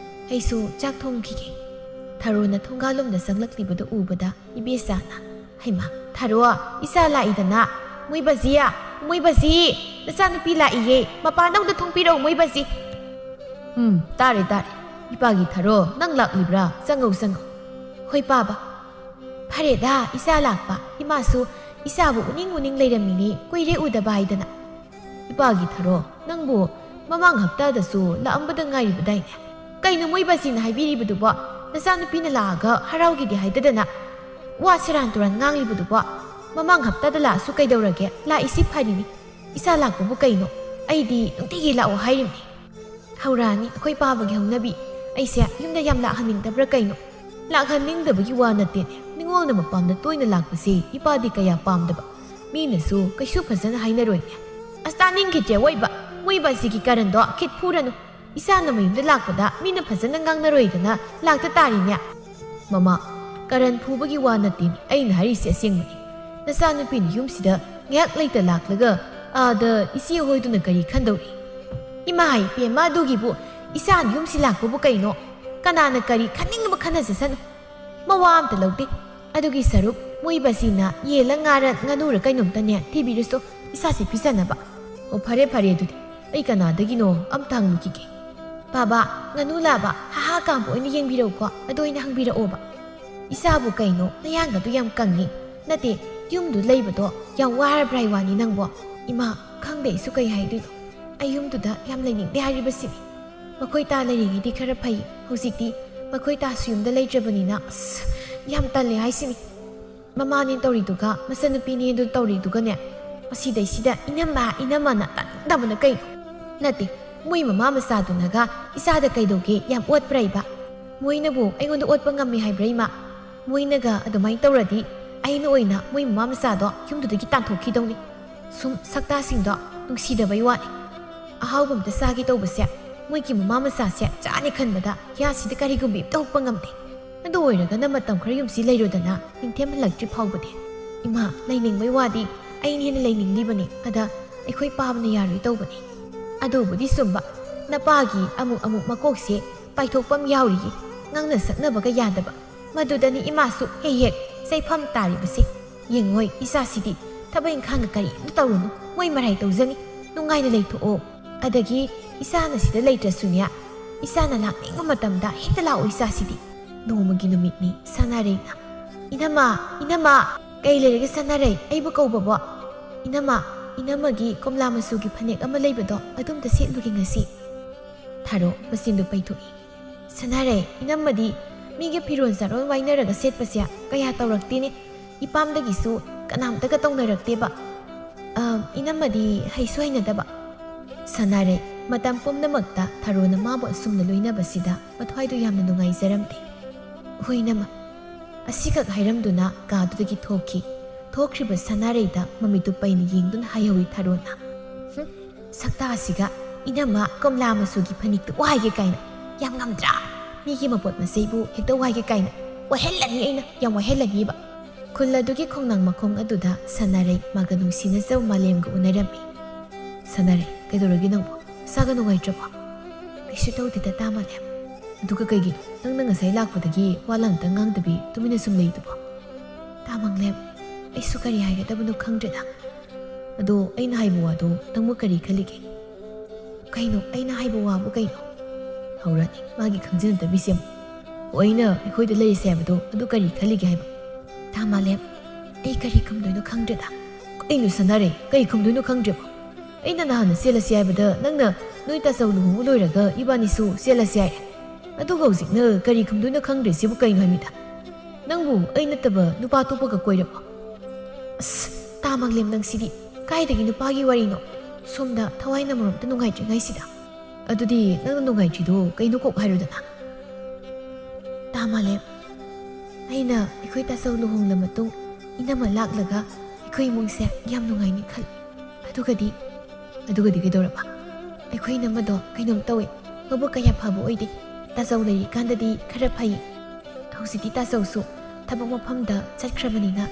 ꯑꯩꯁꯨ ꯆꯥꯛ ꯊꯣꯡꯈꯤꯒꯦ꯫" ꯊꯔꯣꯅ ꯊꯣꯡꯒꯥꯜꯂꯣꯝꯗ ꯆꯪꯂꯛꯂꯤꯕꯗꯨ ꯎꯕꯗ ꯏꯕꯦꯆꯥꯅ, "ꯍꯩꯃꯥ, ꯊꯔꯣ, ꯏꯆꯥ ꯂꯥꯛꯏꯗꯅ꯫ ꯃꯣꯏꯕꯖꯤ, ꯃꯣꯏꯕꯖꯤ, ꯅꯆꯥꯅꯨꯄꯤ ꯂꯥꯛꯏꯌꯦ꯫ ꯃꯄꯥꯟꯗ ꯑꯝꯇ ꯊꯣꯡ ꯄꯤꯔꯛꯎ, ꯃꯣꯏꯕꯖꯤ꯫" "ꯎꯝ, ꯇꯥꯔꯦ, ꯇꯥꯔꯦ꯫ ꯏꯄꯥꯒꯤ ꯊꯔꯣ, ꯅꯪ ꯂꯥꯛꯂꯤꯕ꯭ꯔꯥ? ꯆꯪꯉꯧ, ꯆꯪꯉꯧ꯫" "ꯍꯣꯏ, ꯄꯥꯕ꯫" "ꯐꯔꯦꯗ, ꯏꯆꯥ ꯂꯥꯛꯄ꯫ ꯏꯃꯥꯁꯨ ꯏꯆꯥꯕꯨ ꯎꯅꯤꯡ ꯎꯅꯤꯡ ꯂꯩꯔꯝꯃꯤꯅꯤ, ꯀꯨꯏꯔꯦ ꯎꯗꯕ ꯍꯥꯏꯗꯅ꯫" "ꯏꯄꯥꯒꯤ ꯊꯔꯣ, ꯅꯪꯕꯨ ꯃꯃꯥꯡ ꯍꯞꯇꯥꯗꯁꯨ ꯂꯥꯛꯑꯝꯕꯗ ꯉꯥꯏꯔꯤꯕꯗꯥꯏꯅꯦ? ꯀꯩꯅꯣ ꯃꯣꯏꯕꯥꯁꯤꯅ ꯍꯥꯏꯕꯤꯔꯤꯕꯗꯨꯕꯣ? ꯅꯆꯥꯅꯨꯄꯤꯅ ꯂꯥꯛꯑꯒ ꯍꯔꯥꯎꯒꯦꯗꯤ ꯍꯥꯏꯗꯗꯅ ꯋꯥ ꯁꯦꯔꯥꯟ ꯇꯨꯔꯥꯟ ꯉꯥꯡꯂꯤꯕꯗꯨꯕꯣ? ꯃꯃꯥꯡ ꯍꯞꯇꯥꯗ ꯂꯥꯛꯑꯁꯨ ꯀꯩꯗꯧꯔꯒꯦ? ꯂꯥꯛꯏꯁꯤ ꯐꯔꯤꯅꯤ꯫ ꯏꯆꯥ ꯂꯥꯛꯄꯕꯨ ꯀꯩꯅꯣ? ꯑꯩꯗꯤ ꯅꯨꯡꯇꯤꯒꯤ ꯂꯥꯛꯑꯣ ꯍꯥꯏꯔꯤꯕꯅꯤ꯫" "ꯍꯧꯔꯛꯑꯅꯤ ꯑꯩꯈꯣꯏ ꯄꯥꯕꯒꯤ ꯍꯧꯅꯕꯤ꯫ ꯑꯩꯁꯦ ꯌꯨꯝꯗ ꯌꯥꯝ ꯂꯥꯛꯍꯟꯅꯤꯡꯗꯕ꯭ꯔꯥ ꯀꯩꯅꯣ? ꯂꯥꯛꯍꯟꯅꯤꯡꯗꯕꯒꯤ ꯋꯥ ꯅꯠꯇꯦꯅꯦ꯫ ꯅꯤꯉꯣꯜꯅ ꯃꯄꯥꯝꯗ ꯇꯣꯏꯅ ꯂꯥꯛꯄꯁꯦ ꯏꯄꯥꯗꯤ ꯀꯌꯥ ꯄꯥꯝꯗꯕ꯫ ꯃꯤꯅꯁꯨ ꯀꯩꯁꯨ ꯐꯖꯅ ꯍꯥꯏꯅꯔꯣꯏꯅꯦ꯫" "ꯑꯁ, ꯇꯥꯅꯤꯡꯈꯤꯗ꯭ꯔꯦ ꯑꯋꯣꯏꯕ꯫ ꯃꯣꯏꯕꯥꯁꯤꯒꯤ ꯀꯔꯟꯗꯣ ꯈꯤꯠ ꯐꯨꯔꯅꯨ꯫ ꯏꯆꯥꯅ ꯃꯌꯨꯝꯗ ꯂꯥꯛꯄꯗ ꯃꯤꯅ ꯐꯖꯅ ꯉꯥꯡꯅꯔꯣꯏꯗꯅ ꯂꯥꯛꯇ ꯇꯥꯔꯤꯅꯦ꯫" "ꯃꯃꯥ, ꯀꯔꯟ ꯐꯨꯕꯒꯤ ꯋꯥ ꯅꯠꯇꯦꯅꯦ꯫ ꯑꯩꯅ ꯍꯥꯏꯔꯤꯁꯦ ꯑꯁꯦꯡꯕꯅꯤ꯫ ꯅꯆꯥꯅꯨꯄꯤꯅ ꯌꯨꯝꯁꯤꯗ ꯉꯥꯏꯍꯥꯛ ꯂꯩꯇ ꯂꯥꯛꯂꯒ ꯑꯥꯗ ꯏꯆꯦ ꯍꯣꯏꯗꯨꯅ ꯀꯔꯤ ꯈꯟꯗꯧꯔꯤ? ꯏꯃꯥ ꯏꯄꯦꯝꯃ, ꯑꯗꯨꯒꯤꯕꯨ ꯏꯆꯥꯅ ꯌꯨꯝꯁꯤ ꯂꯥꯛꯄꯕꯨ ꯀꯩꯅꯣ? ꯀꯅꯥꯅ ꯀꯔꯤ ꯈꯟꯅꯤꯡꯕ ꯈꯟꯅꯖꯁꯅꯨ, ꯃꯋꯥ ꯑꯝꯇ ꯂꯧꯗꯦ꯫ ꯑꯗꯨꯒꯤ ꯁꯔꯨꯛ ꯃꯣꯏ ꯕꯥꯁꯤꯅ ꯌꯦꯜꯂ ꯉꯥꯔ ꯉꯥꯅꯨꯔ ꯀꯩꯅꯣꯝꯇꯅꯦ ꯊꯤꯕꯤꯔꯨꯁꯣ, ꯏꯆꯥꯁꯤ ꯄꯤꯖꯅꯕ꯫ ꯑꯣ, ꯐꯔꯦ ꯐꯔꯦ, ꯑꯗꯨꯗꯤ ꯑꯩ ꯀꯅꯥꯗꯒꯤꯅꯣ ꯑꯝꯇ ꯍꯪꯂꯨꯈꯤꯒꯦ꯫ ꯕꯥꯕꯥ, ꯉꯥꯅꯨ ꯂꯥꯕ ꯍꯥꯍꯥ ꯀꯥꯝꯕ ꯑꯣꯏꯅ ꯌꯦꯡꯕꯤꯔꯛꯎꯀꯣ, ꯑꯗꯨ ꯑꯣꯏꯅ ꯍꯪꯕꯤꯔꯛꯑꯣꯕ꯫ ꯏꯆꯥꯕꯨ ꯀꯩꯅꯣ, ꯅꯌꯥꯡꯒꯗꯨ ꯌꯥꯝ ꯀꯪꯉꯤ꯫ ꯅꯠꯇꯦ, ꯌꯨꯝꯗꯨ ꯂꯩꯕꯗꯣ ꯌꯥꯝ ꯋꯥꯔꯕ꯭ꯔꯥ ꯍꯥꯏ ꯋꯥꯅꯤ ꯅꯪꯕꯣ? ꯏꯃꯥ, ꯈꯪꯗꯦ ꯑꯩꯁꯨ ꯀꯩ ꯍꯥꯏꯗꯣꯏꯅꯣ꯫ ꯑꯩ ꯌꯨꯝꯗꯨꯗ ꯌꯥꯝ ꯂꯩꯅꯤꯡꯗꯦ ꯍꯥꯏꯔꯤꯕꯁꯤꯅꯤ꯫ ꯃꯈꯣꯏ ꯇꯥ ꯂꯩꯔꯤꯉꯩꯗꯤ ꯈꯔ ꯐꯩ, ꯍꯧꯖꯤꯛꯇꯤ ꯃꯈꯣꯏ ꯇꯥꯁꯨ ꯌꯨꯝꯗ ꯂꯩꯇ꯭ꯔꯕꯅꯤꯅ ꯑꯁ, ꯌꯥꯝ ꯇꯜꯂꯦ ꯍꯥꯏꯁꯤꯅꯤ꯫ ꯃꯃꯥꯅꯦ ꯇꯧꯔꯤꯗꯨꯒ ꯃꯆꯟꯅꯨꯄꯤꯅꯦ ꯑꯗꯨ ꯇꯧꯔꯤꯗꯨꯒꯅꯦ, ꯃꯁꯤꯗꯩꯁꯤꯗ ꯏꯅꯝꯃ ꯏꯅꯝꯃꯅ ꯇꯥꯅꯤꯡꯗꯕꯅ ꯀꯩꯅꯣ? ꯅꯠꯇꯦ, ꯃꯣꯏ ꯃꯃꯥ ꯃꯆꯥꯗꯨꯅꯒ ꯏꯆꯥꯗ ꯀꯩꯗꯧꯒꯦ ꯌꯥꯝ ꯑꯣꯠꯄ꯭ꯔꯥ ꯏꯕ? ꯃꯣꯏꯅꯕꯨ ꯑꯩꯉꯣꯟꯗ ꯑꯣꯠꯄ ꯉꯝꯃꯤ ꯍꯥꯏꯕ꯭ꯔꯥ ꯏꯃꯥ? ꯃꯣꯏꯅꯒ ꯑꯗꯨꯃꯥꯏꯅ ꯇꯧꯔꯗꯤ ꯑꯩꯅ ꯑꯣꯏꯅ ꯃꯣꯏ ꯃꯃꯥ ꯃꯆꯥꯗꯣ ꯌꯨꯝꯗꯨꯗꯒꯤ ꯇꯥꯟꯊꯣꯛꯈꯤꯗꯧꯅꯤ꯫ ꯁꯨꯝ ꯁꯛꯇꯥꯁꯤꯡꯗꯣ ꯅꯨꯡꯁꯤꯗꯕꯩ ꯋꯥꯅꯤ꯫ ꯑꯍꯥꯎꯕ ꯑꯝꯇ ꯆꯥꯒꯦ ꯇꯧꯕꯁꯦ ꯃꯣꯏꯒꯤ ꯃꯃꯥ ꯃꯆꯥꯁꯦ ꯆꯥꯅꯤ ꯈꯟꯕꯗ ꯌꯥꯁꯤꯗ ꯀꯔꯤꯒꯨꯝꯕꯤ ꯑꯝꯇ ꯍꯨꯞꯄ ꯉꯝꯗꯦ꯫ ꯑꯗꯨ ꯑꯣꯏꯔꯒꯅ ꯃꯇꯝ ꯈꯔ ꯌꯨꯝꯁꯤ ꯂꯩꯔꯨꯗꯅ ꯅꯤꯡꯊꯦꯝ ꯍꯜꯂꯛꯇ꯭ꯔꯤ ꯐꯥꯎꯕꯗꯤ꯫ ꯏꯃꯥ, ꯂꯩꯅꯤꯡꯕꯩ ꯋꯥꯗꯤ ꯑꯩꯅ ꯍꯦꯟꯅ ꯂꯩꯅꯤꯡꯂꯤꯕꯅꯤ, ꯑꯗ ꯑꯩꯈꯣꯏ ꯄꯥꯕꯅ ꯌꯥꯔꯣꯏ ꯇꯧꯕꯅꯤ꯫ ꯑꯗꯨꯕꯨꯗꯤ ꯆꯨꯝꯕ, ꯅꯄꯥꯒꯤ ꯑꯃꯨꯛ ꯑꯃꯨꯛ ꯃꯀꯣꯛꯁꯦ ꯄꯥꯏꯊꯣꯛꯄꯝ ꯌꯥꯎꯔꯤꯌꯦ, ꯉꯥꯡꯅ ꯁꯛꯅꯕꯒ ꯌꯥꯗꯕ꯫ ꯃꯗꯨꯗꯅꯤ ꯏꯃꯥꯁꯨ ꯍꯦꯛ ꯍꯦꯛ ꯆꯩꯐꯝ ꯇꯥꯔꯤꯕꯁꯦ꯫ ꯌꯦꯡꯉꯣꯏ ꯏꯆꯥꯁꯤꯗꯤ, ꯊꯕꯛ ꯏꯪꯈꯥꯡꯒ ꯀꯔꯤꯝꯇ ꯇꯧꯔꯨꯅꯨ, ꯃꯣꯏ ꯃꯔꯥꯏ ꯇꯧꯖꯅꯤ, ꯅꯨꯡꯉꯥꯏꯅ ꯂꯩꯊꯣꯛꯑꯣ꯫ ꯑꯗꯒꯤ ꯏꯆꯥꯅ ꯁꯤꯗ ꯂꯩꯇ꯭ꯔꯁꯨꯅꯦ, ꯏꯆꯥꯅ ꯂꯥꯛꯅꯤꯡꯕ ꯃꯇꯝꯗ ꯍꯦꯛꯇ ꯂꯥꯛꯑꯣ ꯏꯆꯥꯁꯤꯗꯤ꯫ ꯅꯣꯡꯃꯒꯤ ꯅꯨꯃꯤꯠꯅꯤ ꯁꯅꯥꯔꯩꯅ, "ꯏꯅꯝꯃ, ꯏꯅꯝꯃ!" "ꯀꯩ ꯂꯩꯔꯒꯦ ꯁꯅꯥꯔꯩ? ꯑꯩꯕꯨ ꯀꯧꯕꯕꯣ?" "ꯏꯅꯝꯃ, ꯏꯅꯝꯃꯒꯤ ꯀꯣꯝꯂꯥ ꯃꯆꯨꯒꯤ ꯐꯅꯦꯛ ꯑꯃ ꯂꯩꯕꯗꯣ ꯑꯗꯨꯝꯇ ꯁꯦꯠꯂꯨꯒꯦ ꯉꯁꯤ꯫" ꯊꯥꯔꯣ ꯃꯆꯤꯟꯗꯨ ꯄꯩꯊꯣꯛꯏ꯫ "ꯁꯅꯥꯔꯩ, ꯏꯅꯝꯃꯗꯤ ꯃꯤꯒꯤ ꯐꯤꯔꯣꯜ ꯆꯥꯔꯣꯟ ꯋꯥꯏꯅꯔꯒ ꯁꯦꯠꯄꯁꯦ ꯀꯌꯥ ꯇꯧꯔꯛꯇꯦꯅꯦ꯫ ꯏꯄꯥꯝꯗꯒꯤꯁꯨ ꯀꯅꯥꯝꯇꯒ ꯇꯧꯅꯔꯛꯇꯦꯕ꯫ ꯑ, ꯏꯅꯝꯃꯗꯤ ꯍꯩꯁꯨ ꯍꯩꯅꯗꯕ꯫" ꯁꯅꯥꯔꯩ, ꯃꯇꯝ ꯄꯨꯝꯅꯃꯛꯇ ꯊꯥꯔꯣꯅ ꯃꯥꯕꯨ ꯑꯁꯨꯝꯅ ꯂꯣꯏꯅꯕꯁꯤꯗ ꯃꯊ꯭ꯋꯥꯏꯗꯨ ꯌꯥꯝꯅ ꯅꯨꯡꯉꯥꯏꯖꯔꯝꯗꯦ꯫ "ꯍꯣꯏ ꯏꯅꯝꯃ꯫" ꯑꯁꯤꯈꯛ ꯍꯥꯏꯔꯝꯗꯨꯅ ꯀꯥꯗꯨꯗꯒꯤ ꯊꯣꯛꯈꯤ꯫ ꯊꯣꯛꯈ꯭ꯔꯤꯕ ꯁꯅꯥꯔꯩꯗ ꯃꯃꯤꯠꯇꯨ ꯄꯩꯅ ꯌꯦꯡꯗꯨꯅ ꯍꯥꯏꯍꯧꯏ ꯊꯥꯔꯣꯅ꯫ "ꯍꯨꯝ, ꯁꯛꯇꯥ ꯑꯁꯤꯒ ꯏꯅꯝꯃ ꯀꯣꯝꯂꯥ ꯃꯆꯨꯒꯤ ꯐꯅꯦꯛꯇꯨ ꯋꯥꯏꯒꯦ ꯀꯥꯏꯅ꯫ ꯌꯥꯝ ꯉꯝꯗ꯭ꯔꯥ? ꯃꯤꯒꯤ ꯃꯄꯣꯠ ꯃꯆꯩꯕꯨ ꯍꯦꯛꯇ ꯋꯥꯏꯒꯦ ꯀꯥꯏꯅ꯫ ꯋꯥꯏꯍꯜꯂꯅꯤ ꯑꯩꯅ, ꯌꯥꯝ ꯋꯥꯏꯍꯜꯂꯅꯤꯕ꯫" ꯈꯨꯜ ꯑꯗꯨꯒꯤ ꯈꯣꯡꯅꯥꯡ ꯃꯈꯣꯡ ꯑꯗꯨꯗ ꯁꯅꯥꯔꯩ ꯃꯥꯒ ꯅꯨꯡꯁꯤꯅꯖꯧ ꯃꯥꯂꯦꯝꯒ ꯎꯅꯔꯝꯃꯤ꯫ "ꯁꯅꯥꯔꯩ, ꯀꯩꯗꯧꯔꯒꯦ ꯅꯪꯕꯨ? ꯅꯁꯥꯒ ꯅꯨꯡꯉꯥꯏꯇ꯭ꯔꯕꯣ?" "ꯀꯩꯁꯨ ꯇꯧꯗꯦꯗ ꯇꯥ ꯃꯥꯂꯦꯝ꯫ ꯑꯗꯨꯒ ꯀꯩꯒꯤꯅꯣ ꯅꯪꯅ ꯉꯁꯥꯏ ꯂꯥꯛꯄꯗꯒꯤ ꯋꯥ ꯂꯥꯟꯇ ꯉꯥꯡꯗꯕꯤ ꯇꯨꯃꯤꯟꯅ ꯁꯨꯝ ꯂꯩꯗꯨꯕꯣ?" "ꯇꯥ ꯃꯥꯂꯦꯝ, ꯑꯩꯁꯨ ꯀꯔꯤ ꯍꯥꯏꯒꯗꯕꯅꯣ ꯈꯪꯗ꯭ꯔꯦꯗ꯫ ꯑꯗꯣ ꯑꯩꯅ ꯍꯥꯏꯕ ꯋꯥꯗꯣ ꯅꯪꯕꯨ ꯀꯔꯤ ꯈꯜꯂꯤꯒꯦ?" "ꯀꯩꯅꯣ ꯑꯩꯅ ꯍꯥꯏꯕ ꯋꯥꯕꯨ ꯀꯩꯅꯣ?" ꯍꯧꯔꯛꯑꯅꯤ ꯃꯥꯒꯤ ꯈꯪꯖꯤꯟꯅꯗꯕꯤꯁꯦ ꯑꯃꯨꯛ꯫ "ꯑꯣ, ꯑꯩꯅ ꯑꯩꯈꯣꯏꯗ ꯂꯩꯔꯁꯦ ꯍꯥꯏꯕꯗꯣ ꯑꯗꯨ ꯀꯔꯤ ꯈꯜꯂꯤꯒꯦ ꯍꯥꯏꯕ?" "ꯇꯥ ꯃꯥꯂꯦꯝ, ꯑꯩ ꯀꯔꯤ ꯈꯨꯝꯗꯣꯏꯅꯣ ꯈꯪꯗ꯭ꯔꯦꯗ꯫" "ꯀꯩꯅꯣ ꯁꯅꯥꯔꯩ, ꯀꯔꯤ ꯈꯨꯝꯗꯣꯏꯅꯣ ꯈꯪꯗ꯭ꯔꯦꯕꯣ? ꯑꯩꯅ ꯅꯍꯥꯟꯅ ꯆꯦꯜꯂꯁꯤ ꯍꯥꯏꯕꯗ ꯅꯪꯅ ꯅꯣꯏ ꯇꯥꯆꯧ ꯂꯨꯍꯣꯡꯕ ꯂꯣꯏꯔꯒ ꯏꯕꯥꯅꯤꯁꯨ ꯆꯦꯜꯂꯁꯤ ꯍꯥꯏꯔꯦ꯫ ꯑꯗꯨꯒ ꯍꯧꯖꯤꯛꯅ ꯀꯔꯤ ꯈꯨꯝꯗꯣꯏꯅꯣ ꯈꯪꯗ꯭ꯔꯦ ꯁꯤꯕꯨ ꯀꯩꯅꯣ ꯍꯥꯏꯃꯤꯗ? ꯅꯪꯕꯨ ꯑꯩ ꯅꯠꯇꯕ ꯅꯨꯄꯥ ꯑꯇꯣꯞꯄꯒ ꯀꯣꯏꯔꯕꯣ?" "ꯑꯁ, ꯇꯥ ꯃꯥꯂꯦꯝ ꯅꯪꯁꯤꯗꯤ ꯀꯥꯏꯗꯒꯤ ꯅꯨꯄꯥꯒꯤ ꯋꯥꯔꯤꯅꯣ? ꯁꯣꯝꯗ ꯊꯋꯥꯏꯅ ꯃꯔꯣꯝꯇ ꯅꯨꯡꯉꯥꯏꯇ꯭ꯔꯤꯉꯩꯁꯤꯗ꯫ ꯑꯗꯨꯗꯤ ꯅꯪꯅ ꯅꯨꯡꯉꯥꯏꯇ꯭ꯔꯤꯗꯣ ꯀꯩꯅꯣ ꯀꯣꯛ ꯍꯥꯏꯔꯨꯗꯅ?" "ꯇꯥ ꯃꯥꯂꯦꯝ, ꯑꯩꯅ ꯑꯩꯈꯣꯏ ꯇꯥꯆꯧ ꯂꯨꯍꯣꯡꯂ ꯃꯇꯨꯡ ꯏꯅꯝꯃ ꯂꯥꯛꯂꯒ ꯑꯩꯈꯣꯏ ꯏꯃꯨꯡꯁꯦ ꯌꯥꯝ ꯅꯨꯡꯉꯥꯏꯅꯤ ꯈꯜꯂꯤ꯫ ꯑꯗꯨꯒꯗꯤ..." "ꯑꯗꯨꯒꯗꯤ ꯀꯩꯗꯧꯔꯕ?" "ꯑꯩꯈꯣꯏ ꯏꯅꯝꯃꯗꯣ ꯀꯩꯅꯣꯝ ꯇꯧꯋꯦ, ꯃꯕꯨꯛ ꯀꯌꯥ ꯐꯕ ꯑꯣꯏꯗꯦ꯫ ꯇꯥꯆꯧ ꯂꯩꯔꯤꯀꯥꯟꯗꯗꯤ ꯈꯔ ꯐꯩ꯫ ꯍꯧꯖꯤꯛꯇꯤ ꯇꯥꯆꯧꯁꯨ ꯊꯕꯛ ꯃꯐꯝꯗ ꯆꯠꯈ꯭ꯔꯕꯅꯤꯅ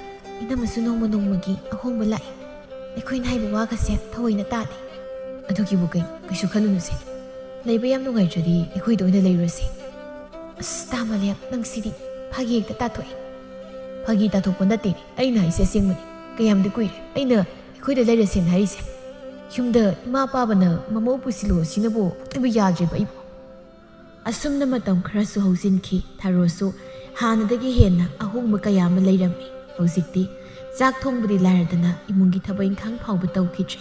ꯏꯅꯝꯃꯁꯨ ꯅꯣꯡꯃ ꯅꯣꯡꯃꯒꯤ ꯑꯍꯣꯡꯕ ꯂꯥꯛꯑꯦ꯫ ꯑꯩꯈꯣꯏꯅ ꯍꯥꯏꯕ ꯋꯥꯒꯁꯦ ꯊꯑꯣꯏꯅ ꯇꯥꯗꯦ꯫" "ꯑꯗꯨꯒꯤꯕꯨ ꯀꯩ, ꯀꯩꯁꯨ ꯈꯜꯂꯨꯅꯨꯁꯦ꯫ ꯂꯩꯕ ꯌꯥꯝ ꯅꯨꯡꯉꯥꯏꯇ꯭ꯔꯗꯤ ꯑꯩꯈꯣꯏꯗ ꯑꯣꯏꯅ ꯂꯩꯔꯨꯔꯁꯤ꯫" "ꯑꯁ, ꯇꯥ ꯃꯥꯂꯦꯝ, ꯅꯪꯁꯤꯗꯤ ꯐꯥꯒꯤ ꯍꯦꯛꯇ ꯇꯥꯊꯣꯛꯑꯦ꯫" "ꯐꯥꯒꯤ ꯇꯥꯊꯣꯛꯄ ꯅꯠꯇꯦ, ꯑꯩꯅ ꯍꯥꯏꯁꯦ ꯑꯁꯦꯡꯕꯅꯤ꯫ ꯀꯌꯥꯝꯗꯤ ꯀꯨꯏꯔꯦ ꯑꯩꯅ ꯑꯩꯈꯣꯏꯗ ꯂꯩꯔꯁꯦꯅ ꯍꯥꯏꯔꯤꯁꯦ꯫ ꯌꯨꯝꯗ ꯏꯃꯥ ꯄꯥꯕꯅ ꯃꯃꯧ ꯄꯨꯁꯤꯜꯂꯣ ꯁꯤꯅꯕꯨ ꯑꯝꯇꯕꯨ ꯌꯥꯗ꯭ꯔꯦꯕ ꯑꯩꯕꯨ꯫" ꯑꯁꯨꯝꯅ ꯃꯇꯝ ꯈꯔꯁꯨ ꯍꯧꯖꯤꯟꯈꯤ꯫ ꯊꯔꯣꯁꯨ ꯍꯥꯟꯅꯗꯒꯤ ꯍꯦꯟꯅ ꯑꯍꯣꯡꯕ ꯀꯌꯥ ꯑꯃ ꯂꯩꯔꯝꯃꯤ꯫ ꯍꯧꯖꯤꯛꯇꯤ ꯆꯥꯛ ꯊꯣꯡꯕꯗꯤ ꯂꯥꯏꯔꯗꯅ ꯏꯃꯨꯡꯒꯤ ꯊꯕꯛ ꯏꯪꯈꯥꯡ ꯐꯥꯎꯕ ꯇꯧꯈꯤꯗ꯭ꯔꯦ꯫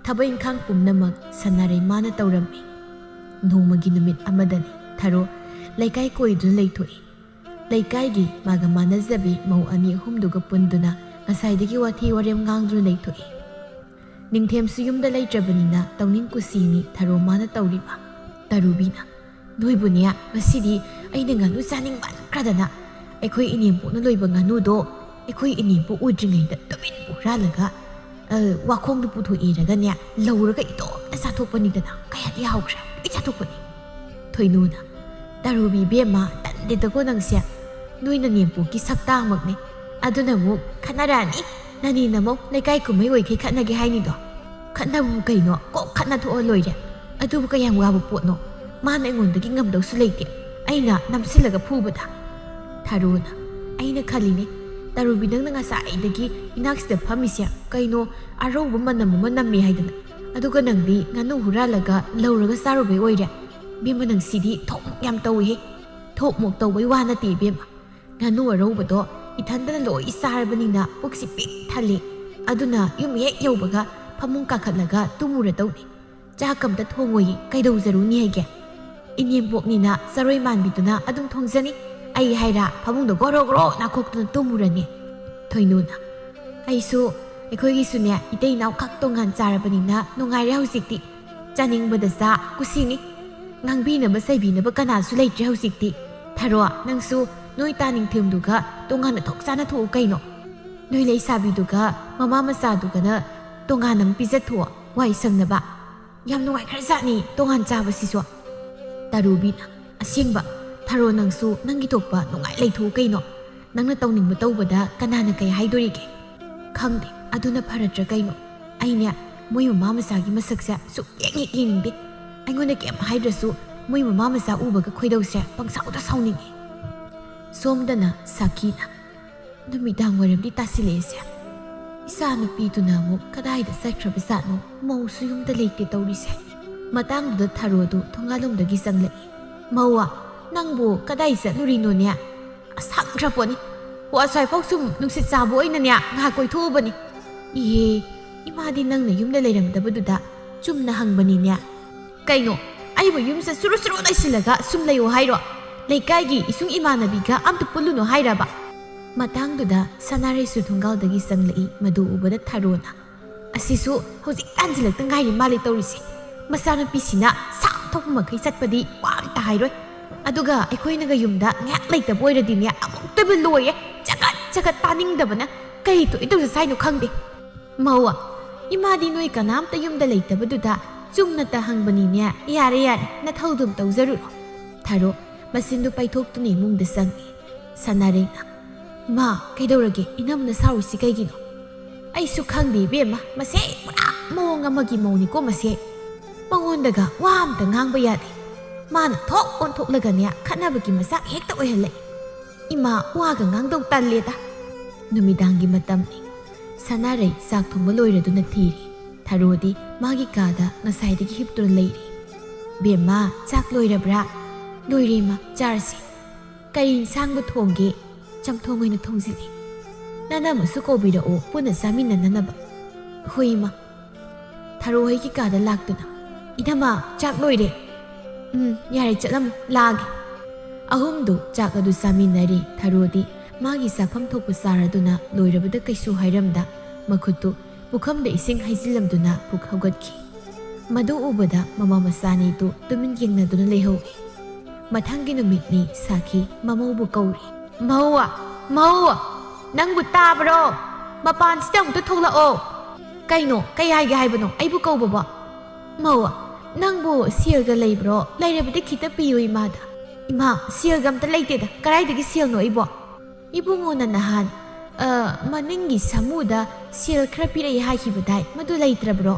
ꯊꯕꯛ ꯏꯪꯈꯥꯡ ꯄꯨꯝꯅꯃꯛ ꯁꯅꯥꯔꯩꯃꯥꯅ ꯇꯧꯔꯝꯃꯤ꯫ ꯅꯣꯡꯃꯒꯤ ꯅꯨꯃꯤꯠ ꯑꯃꯗꯅꯤ ꯊꯔꯣ ꯂꯩꯀꯥꯏ ꯀꯣꯏꯗꯨꯅ ꯂꯩꯊꯣꯛꯏ꯫ ꯂꯩꯀꯥꯏꯒꯤ ꯃꯥꯒ ꯃꯥꯟꯅꯖꯕꯤ ꯃꯧ ꯑꯅꯤ ꯑꯍꯨꯝꯗꯨꯒ ꯄꯨꯟꯗꯨꯅ ꯉꯁꯥꯏꯗꯒꯤ ꯋꯥꯊꯤ ꯋꯥꯔꯦꯝ ꯉꯥꯡꯗꯨꯅ ꯂꯩꯊꯣꯛꯏ꯫ ꯅꯤꯡꯊꯦꯝꯁꯨ ꯌꯨꯝꯗ ꯂꯩꯇ꯭ꯔꯕꯅꯤꯅ ꯇꯧꯅꯤꯡ ꯀꯨꯁꯤꯅꯤ ꯊꯔꯣ ꯃꯥꯅ ꯇꯧꯔꯤꯕ꯫ ꯇꯔꯨꯕꯤꯅ, "ꯅꯣꯏꯕꯨꯅꯦ, ꯉꯁꯤꯗꯤ ꯑꯩꯅ ꯉꯥꯅꯨ ꯆꯥꯅꯤꯡꯃꯟꯈ꯭ꯔꯗꯅ ꯑꯩꯈꯣꯏ ꯏꯅꯦꯝꯄꯣꯛꯅ ꯂꯣꯏꯕ ꯉꯥꯅꯨꯗꯣ ꯑꯩꯈꯣꯏ ꯏꯅꯦꯝꯄꯣꯛ ꯎꯗ꯭ꯔꯤꯉꯩꯗ ꯇꯨꯃꯤꯟ ꯍꯨꯔꯥꯜꯂꯒ, ꯑ, ꯋꯥꯈꯣꯡꯗꯨ ꯄꯨꯊꯣꯛꯏꯔꯒꯅꯦ ꯂꯧꯔꯒ ꯏꯇꯣꯝꯇ ꯆꯥꯊꯣꯛꯄꯅꯤꯗꯅ꯫ ꯀꯌꯥꯗꯤ ꯍꯥꯎꯈ꯭ꯔꯦ, ꯂꯣꯏ ꯆꯥꯊꯣꯛꯄꯅꯤ꯫" ꯊꯣꯏꯅꯨꯅ, "ꯇꯔꯨꯕꯤ ꯏꯕꯦꯝꯃ, ꯇꯟꯗꯦꯗꯀꯣ ꯅꯪꯁꯦ꯫ ꯅꯣꯏ ꯅꯅꯦꯝꯄꯣꯛꯀꯤ ꯁꯛꯇꯥꯃꯛꯅꯦ꯫ ꯑꯗꯨꯅ ꯑꯃꯨꯛ ꯈꯠꯅꯔꯛꯑꯅꯤ꯫ ꯅꯅꯦꯅ ꯑꯃꯨꯛ ꯂꯩꯀꯥꯏ ꯀꯨꯝꯍꯩ ꯑꯣꯏꯈꯩ ꯈꯠꯅꯒꯦ ꯍꯥꯏꯅꯤꯗꯣ꯫ ꯈꯠꯅꯕꯕꯨ ꯀꯩꯅꯣ, ꯀꯣꯛ ꯈꯠꯅ ꯊꯣꯛꯑ ꯂꯣꯏꯔꯦ꯫ ꯑꯗꯨꯕꯨ ꯀꯌꯥꯝ ꯋꯥꯕ ꯄꯣꯠꯅꯣ? ꯃꯥꯅ ꯑꯩꯉꯣꯟꯗꯒꯤ ꯉꯝꯗꯧꯁꯨ ꯂꯩꯇꯦ꯫ ꯑꯩꯅ ꯅꯝꯁꯤꯜꯂꯒ ꯐꯨꯕꯗ꯫ ꯊꯔꯣꯅ, ꯑꯩꯅ ꯈꯜꯂꯤꯅꯦ, ꯇꯔꯨꯕꯤ, ꯅꯪꯅ ꯉꯁꯥꯏꯗꯒꯤ ꯏꯅꯥꯛꯁꯤꯗ ꯐꯝꯃꯤꯁꯦ ꯀꯩꯅꯣ, ꯑꯔꯧꯕ ꯃꯅꯝ ꯑꯃ ꯅꯝꯃꯦ ꯍꯥꯏꯗꯅ꯫ ꯑꯗꯨꯒ ꯅꯪꯗꯤ ꯉꯥꯅꯨ ꯍꯨꯔꯥꯜꯂꯒ ꯂꯧꯔꯒ ꯆꯥꯔꯨꯕꯩ ꯑꯣꯏꯔꯦ꯫ ꯏꯕꯦꯝꯃ, ꯅꯪ ꯁꯤꯗꯤ ꯊꯣꯛ ꯌꯥꯝ ꯇꯧꯏꯍꯦ꯫ ꯊꯣꯛ ꯃꯣꯛ ꯇꯧꯕꯩ ꯋꯥ ꯅꯠꯇꯦ ꯏꯕꯦꯝꯃ꯫ ꯉꯥꯅꯨ ꯑꯔꯧꯕꯗꯣ ꯏꯊꯟꯗꯅ ꯂꯣꯏ ꯆꯥꯔꯕꯅꯤꯅ ꯄꯨꯛꯁꯤ ꯄꯤꯛ ꯊꯜꯂꯤ꯫ ꯑꯗꯨꯅ ꯌꯨꯝ ꯍꯦꯛ ꯌꯧꯕꯒ ꯐꯃꯨꯡ ꯀꯥꯈꯠꯂꯒ ꯇꯨꯝꯃꯨꯔꯗꯧꯅꯤ꯫ ꯆꯥꯛ ꯑꯝꯇ ꯊꯣꯡꯉꯣꯏꯌꯦ, ꯀꯩꯗꯧꯖꯔꯨꯅꯤ ꯍꯥꯏꯒꯦ? ꯏꯅꯦꯝꯄꯣꯛꯅꯤꯅ ꯆꯔꯣꯏ ꯃꯥꯟꯕꯤꯗꯨꯅ ꯑꯗꯨꯝ ꯊꯣꯡꯖꯅꯤ꯫ ꯑꯩ ꯍꯥꯏꯔ ꯐꯃꯨꯡꯗ ꯒꯣꯔꯣ ꯒꯣꯔꯣ ꯅꯥꯈꯣꯛꯇꯨꯅ ꯇꯨꯝꯃꯨꯔꯅꯤ꯫ ꯊꯣꯏꯅꯨꯅ, ꯑꯩꯁꯨ ꯑꯩꯈꯣꯏꯒꯤꯁꯨꯅꯦ ꯏꯇꯩ ꯏꯅꯥꯎ ꯈꯛ ꯇꯣꯉꯥꯟ ꯆꯥꯔꯕꯅꯤꯅ ꯅꯨꯡꯉꯥꯏꯔꯦ ꯍꯧꯖꯤꯛꯇꯤ꯫ ꯆꯥꯅꯤꯡꯕꯗ ꯆꯥ, ꯀꯨꯁꯤꯅꯤ꯫ ꯉꯥꯡꯕꯤꯅꯕ ꯆꯩꯕꯤꯅꯕ ꯀꯅꯥꯁꯨ ꯂꯩꯇ꯭ꯔꯦ ꯍꯧꯖꯤꯛꯇꯤ꯫ ꯊꯔꯣ, ꯅꯪꯁꯨ ꯅꯣꯏ ꯇꯥꯅꯤꯡꯊꯦꯝꯗꯨꯒ ꯇꯣꯉꯥꯟꯅ ꯊꯣꯛ ꯆꯥꯅ ꯊꯣꯛꯎ ꯀꯩꯅꯣ꯫ ꯅꯣꯏ ꯂꯩꯁꯥꯕꯤꯗꯨꯒ ꯃꯃꯥ ꯃꯆꯥꯗꯨꯒꯅ ꯇꯣꯉꯥꯟꯅ ꯑꯃ ꯄꯤꯖꯊꯣꯛꯑꯣ, ꯋꯥꯏ ꯁꯪꯅꯕ꯫ ꯌꯥꯝ ꯅꯨꯡꯉꯥꯏꯈ꯭ꯔꯖꯥꯠꯅꯤ ꯇꯣꯉꯥꯟ ꯆꯥꯕꯁꯤꯁꯨ꯫ ꯇꯔꯨꯕꯤꯅ, ꯑꯁꯦꯡꯕ, ꯊꯔꯣ, ꯅꯪꯁꯨ ꯅꯪꯒꯤ ꯊꯣꯛꯄ ꯅꯨꯡꯉꯥꯏ ꯂꯩꯊꯣꯛꯎ ꯀꯩꯅꯣ꯫ ꯅꯪꯅ ꯇꯧꯅꯤꯡꯕ ꯇꯧꯕꯗ ꯀꯅꯥꯅ ꯀꯩ ꯍꯥꯏꯗꯣꯔꯤꯒꯦ? ꯈꯪꯗꯦ, ꯑꯗꯨꯅ ꯐꯔꯠꯇ꯭ꯔꯥ ꯀꯩꯅꯣ? ꯑꯩꯅꯦ, ꯃꯣꯏ ꯃꯃꯥ ꯃꯆꯥꯒꯤ ꯃꯁꯛꯁꯦ ꯁꯨꯛꯌꯦꯡ ꯍꯦꯛ ꯌꯦꯡꯅꯤꯡꯗꯦ꯫ ꯑꯩꯉꯣꯟꯗ ꯀꯩꯝ ꯍꯥꯏꯗ꯭ꯔꯁꯨ ꯃꯣꯏ ꯃꯃꯥ ꯃꯆꯥ ꯎꯕꯒ ꯈꯣꯏꯗꯧꯁꯦ ꯄꯪꯁꯥꯎꯗ ꯁꯥꯎꯅꯤꯡꯉꯤ꯫ ꯁꯣꯝꯗꯅ ꯁꯥꯈꯤꯅ, ꯅꯨꯃꯤꯗꯥꯡ ꯋꯥꯏꯔꯝꯗꯤ ꯇꯥꯁꯤꯜꯂꯛꯑꯦꯁꯦ꯫ ꯏꯆꯥ ꯅꯨꯄꯤꯗꯨꯅ ꯑꯃꯨꯛ ꯀꯗꯥꯏꯗ ꯆꯠꯈ꯭ꯔꯕꯖꯥꯠꯅꯣ? ꯃꯧꯁꯨ ꯌꯨꯝꯗ ꯂꯩꯇꯦ ꯇꯧꯔꯤꯁꯦ꯫ ꯃꯇꯥꯡꯗꯨꯗ ꯊꯔꯣꯗꯨ ꯊꯣꯡꯒꯥꯜꯂꯣꯝꯗꯒꯤ ꯆꯪꯂꯛꯏ꯫ "ꯃꯧ, ꯅꯪꯕꯨ ꯀꯗꯥꯏ ꯆꯠꯂꯨꯔꯤꯅꯣꯅꯦ?" "ꯑꯁ, ꯁꯪꯗ꯭ꯔ ꯄꯣꯠꯅꯤ꯫ ꯑꯣ, ꯑꯁ꯭ꯋꯥꯏꯐꯥꯎ ꯁꯨꯝ ꯅꯨꯡꯁꯤꯠ ꯆꯥꯕ ꯑꯣꯏꯅꯅꯦ ꯉꯥꯏꯍꯥꯛ ꯀꯣꯏꯊꯣꯛꯎꯕꯅꯤ꯫" "ꯏꯍꯦ, ꯏꯃꯥꯗꯤ ꯅꯪꯅ ꯌꯨꯝꯗ ꯂꯩꯔꯝꯗꯕꯗꯨꯗ ꯆꯨꯝꯅ ꯍꯪꯕꯅꯤꯅꯦ꯫" "ꯀꯩꯅꯣ, ꯑꯩꯕꯨ ꯌꯨꯝꯁꯤꯗ ꯁꯨꯔꯨ ꯁꯨꯔꯨ ꯂꯩꯁꯤꯜꯂꯒ ꯁꯨꯝ ꯂꯩꯌꯣ ꯍꯥꯏꯔꯣ? ꯂꯩꯀꯥꯏꯒꯤ ꯏꯁꯨꯡ ꯏꯃꯥꯟꯅꯕꯤꯒ ꯑꯝꯇ ꯄꯨꯜꯂꯨꯅꯣ ꯍꯥꯏꯔꯕ?" ꯃꯇꯥꯡꯗꯨꯗ ꯁꯅꯥꯔꯩꯁꯨ ꯊꯣꯡꯒꯥꯜꯗꯒꯤ ꯆꯪꯂꯛꯏ꯫ ꯃꯗꯨ ꯎꯕꯗ ꯊꯔꯣꯅ, "ꯑꯁꯤꯁꯨ ꯍꯧꯖꯤꯛ ꯇꯥꯟꯁꯤꯜꯂꯛꯇ ꯉꯥꯏꯔꯤ ꯃꯥꯜꯂꯦ ꯇꯧꯔꯤꯁꯦ꯫ ꯃꯆꯥꯅꯨꯄꯤꯁꯤꯅ ꯁꯥ ꯊꯣꯛꯄ ꯃꯈꯩ ꯆꯠꯄꯗꯤ ꯋꯥ ꯑꯝꯇ ꯍꯥꯏꯔꯣꯏ꯫ ꯑꯗꯨꯒ ꯑꯩꯈꯣꯏꯅꯒ ꯌꯨꯝꯗ ꯉꯥꯏꯍꯥꯛ ꯂꯩꯇꯕ ꯑꯣꯏꯔꯗꯤꯅꯦ, ꯑꯃꯨꯛꯇꯕ ꯂꯣꯏꯔꯦ꯫ ꯆꯒꯠ ꯆꯒꯠ ꯇꯥꯅꯤꯡꯗꯕꯅ ꯀꯩ ꯊꯣꯛꯏ ꯇꯧꯖ ꯁꯥꯏꯅꯣ ꯈꯪꯗꯦ꯫" "ꯃꯧ, ꯏꯃꯥꯗꯤ ꯅꯣꯏ ꯀꯅꯥꯝꯇ ꯌꯨꯝꯗ ꯂꯩꯇꯕꯗꯨꯗ ꯆꯨꯝꯅꯇ ꯍꯪꯕꯅꯤꯅꯦ꯫ ꯌꯥꯔꯦ, ꯌꯥꯔꯦ, ꯅꯊꯧꯗꯨꯝ ꯇꯧꯖꯔꯨꯔꯣ꯫" ꯊꯔꯣ ꯃꯆꯤꯟꯗꯨ ꯄꯥꯏꯊꯣꯛꯇꯨꯅ ꯏꯃꯨꯡꯗ ꯆꯪꯉꯤ꯫ ꯁꯅꯥꯔꯩꯅ, "ꯏꯃꯥ, ꯀꯩꯗꯧꯔꯒꯦ? ꯏꯅꯝꯅ ꯁꯥꯎꯔꯤꯁꯤ ꯀꯩꯒꯤꯅꯣ?" "ꯑꯩꯁꯨ ꯈꯪꯗꯦ ꯏꯕꯦꯝꯃ, ꯃꯁꯦ ꯄꯨꯔꯥ ꯃꯑꯣꯡ ꯑꯃꯒꯤ ꯃꯧꯅꯤꯀꯣ ꯃꯁꯦ꯫ ꯃꯉꯣꯟꯗꯒ ꯋꯥ ꯑꯝꯇ ꯉꯥꯡꯕ ꯌꯥꯗꯦ꯫ ꯃꯥꯅ ꯊꯣꯛ ꯑꯣꯟꯊꯣꯛꯂꯒꯅꯦ ꯈꯠꯅꯕꯒꯤ ꯃꯆꯥꯛ ꯍꯦꯛꯇ ꯑꯣꯏꯍꯜꯂꯛꯏ꯫ ꯏꯃꯥ, ꯋꯥꯒ ꯉꯥꯡꯗꯧ ꯇꯜꯂꯦꯗ"꯫ ꯅꯨꯃꯤꯗꯥꯡꯒꯤ ꯃꯇꯝꯅꯤ꯫ ꯁꯅꯥꯔꯩ ꯆꯥꯛ ꯊꯣꯡꯕ ꯂꯣꯏꯔꯗꯨꯅ ꯊꯤꯔꯤ꯫ ꯊꯔꯣꯗꯤ ꯃꯥꯒꯤ ꯀꯥꯗ ꯉꯁꯥꯏꯗꯒꯤ ꯍꯤꯞꯇꯨꯅ ꯂꯩꯔꯤ꯫ "ꯕꯦꯝꯃ, ꯆꯥꯛ ꯂꯣꯏꯔꯕ꯭ꯔꯥ?" "ꯂꯣꯏꯔꯦ ꯏꯃꯥ, ꯆꯥꯔꯁꯤ"꯫ "ꯀꯔꯤ ꯏꯟꯁꯥꯡꯕꯨ ꯊꯣꯡꯒꯦ?" "ꯆꯝꯊꯣꯡ ꯑꯣꯏꯅ ꯊꯣꯡꯖꯤꯜꯂꯤ"꯫ "ꯅꯅꯝꯃꯁꯨ ꯀꯧꯕꯤꯔꯛꯑꯣ, ꯄꯨꯟꯅ ꯆꯥꯃꯤꯟꯅꯅꯅꯕ"꯫ "ꯍꯣꯏ ꯏꯃꯥ"꯫ ꯊꯔꯣ ꯍꯣꯏꯒꯤ ꯀꯥꯗ ꯂꯥꯛꯇꯨꯅ, "ꯏꯅꯝꯃ, ꯆꯥꯛ ꯂꯣꯏꯔꯦ"꯫ "ꯎꯝ, ꯌꯥꯔꯦ, ꯆꯠꯂꯝꯃꯣ, ꯂꯥꯛꯑꯒꯦ"꯫ ꯑꯍꯨꯝꯗꯨ ꯆꯥꯛ ꯑꯗꯨ ꯆꯥꯃꯤꯟꯅꯔꯦ꯫ ꯊꯔꯣꯗꯤ ꯃꯥꯒꯤ ꯆꯥꯐꯝ ꯊꯣꯛꯄ ꯆꯥꯔꯗꯨꯅ ꯂꯣꯏꯔꯕꯗ ꯀꯩꯁꯨ ꯍꯥꯏꯔꯝꯗ, ꯃꯈꯨꯠꯇꯨ ꯄꯨꯈꯝꯗ ꯏꯁꯤꯡ ꯍꯩꯖꯤꯜꯂꯝꯗꯨꯅ ꯄꯨꯛ ꯍꯧꯒꯠꯈꯤ꯫ ꯃꯗꯨ ꯎꯕꯗ ꯃꯃꯥ ꯃꯆꯥꯅꯤꯗꯨ ꯇꯨꯃꯤꯟ ꯌꯦꯡꯅꯗꯨꯅ ꯂꯩꯍꯧꯏ꯫ ꯃꯊꯪꯒꯤ ꯅꯨꯃꯤꯠꯅꯤ꯫ ꯁꯥꯈꯤ ꯃꯃꯧꯕꯨ ꯀꯧꯔꯤ꯫ "ꯃꯧ, ꯃꯧ, ꯅꯪꯕꯨ ꯇꯥꯕ꯭ꯔꯣ? ꯃꯄꯥꯟꯁꯤꯗ ꯑꯃꯨꯛꯇ ꯊꯣꯛꯂꯛꯑꯣ"꯫ "ꯀꯩꯅꯣ? ꯀꯩ ꯍꯥꯏꯒꯦ ꯍꯥꯏꯕꯅꯣ ꯑꯩꯕꯨ ꯀꯧꯕꯕꯣ?" "ꯃꯧ, ꯅꯪꯕꯨ ꯁꯦꯜꯒ ꯂꯩꯕ꯭ꯔꯣ? ꯂꯩꯔꯕꯗꯤ ꯈꯤꯇ ꯄꯤꯌꯨ ꯏꯃꯥꯗ"꯫ "ꯏꯃꯥ, ꯁꯦꯜꯒ ꯑꯝꯇ ꯂꯩꯇꯦꯗ, ꯀꯗꯥꯏꯗꯒꯤ ꯁꯦꯜꯅꯣ ꯑꯩꯕꯣ?" "ꯏꯕꯨꯡꯉꯣꯅ ꯅꯍꯥꯟ, ꯑ, ꯃꯅꯤꯡꯒꯤ ꯁꯥꯃꯨꯗ ꯁꯦꯜ ꯈꯔ ꯄꯤꯔꯛꯏ ꯍꯥꯏꯈꯤꯕꯗꯥꯏ, ꯃꯗꯨ ꯂꯩꯇ꯭ꯔꯕ꯭ꯔꯣ?"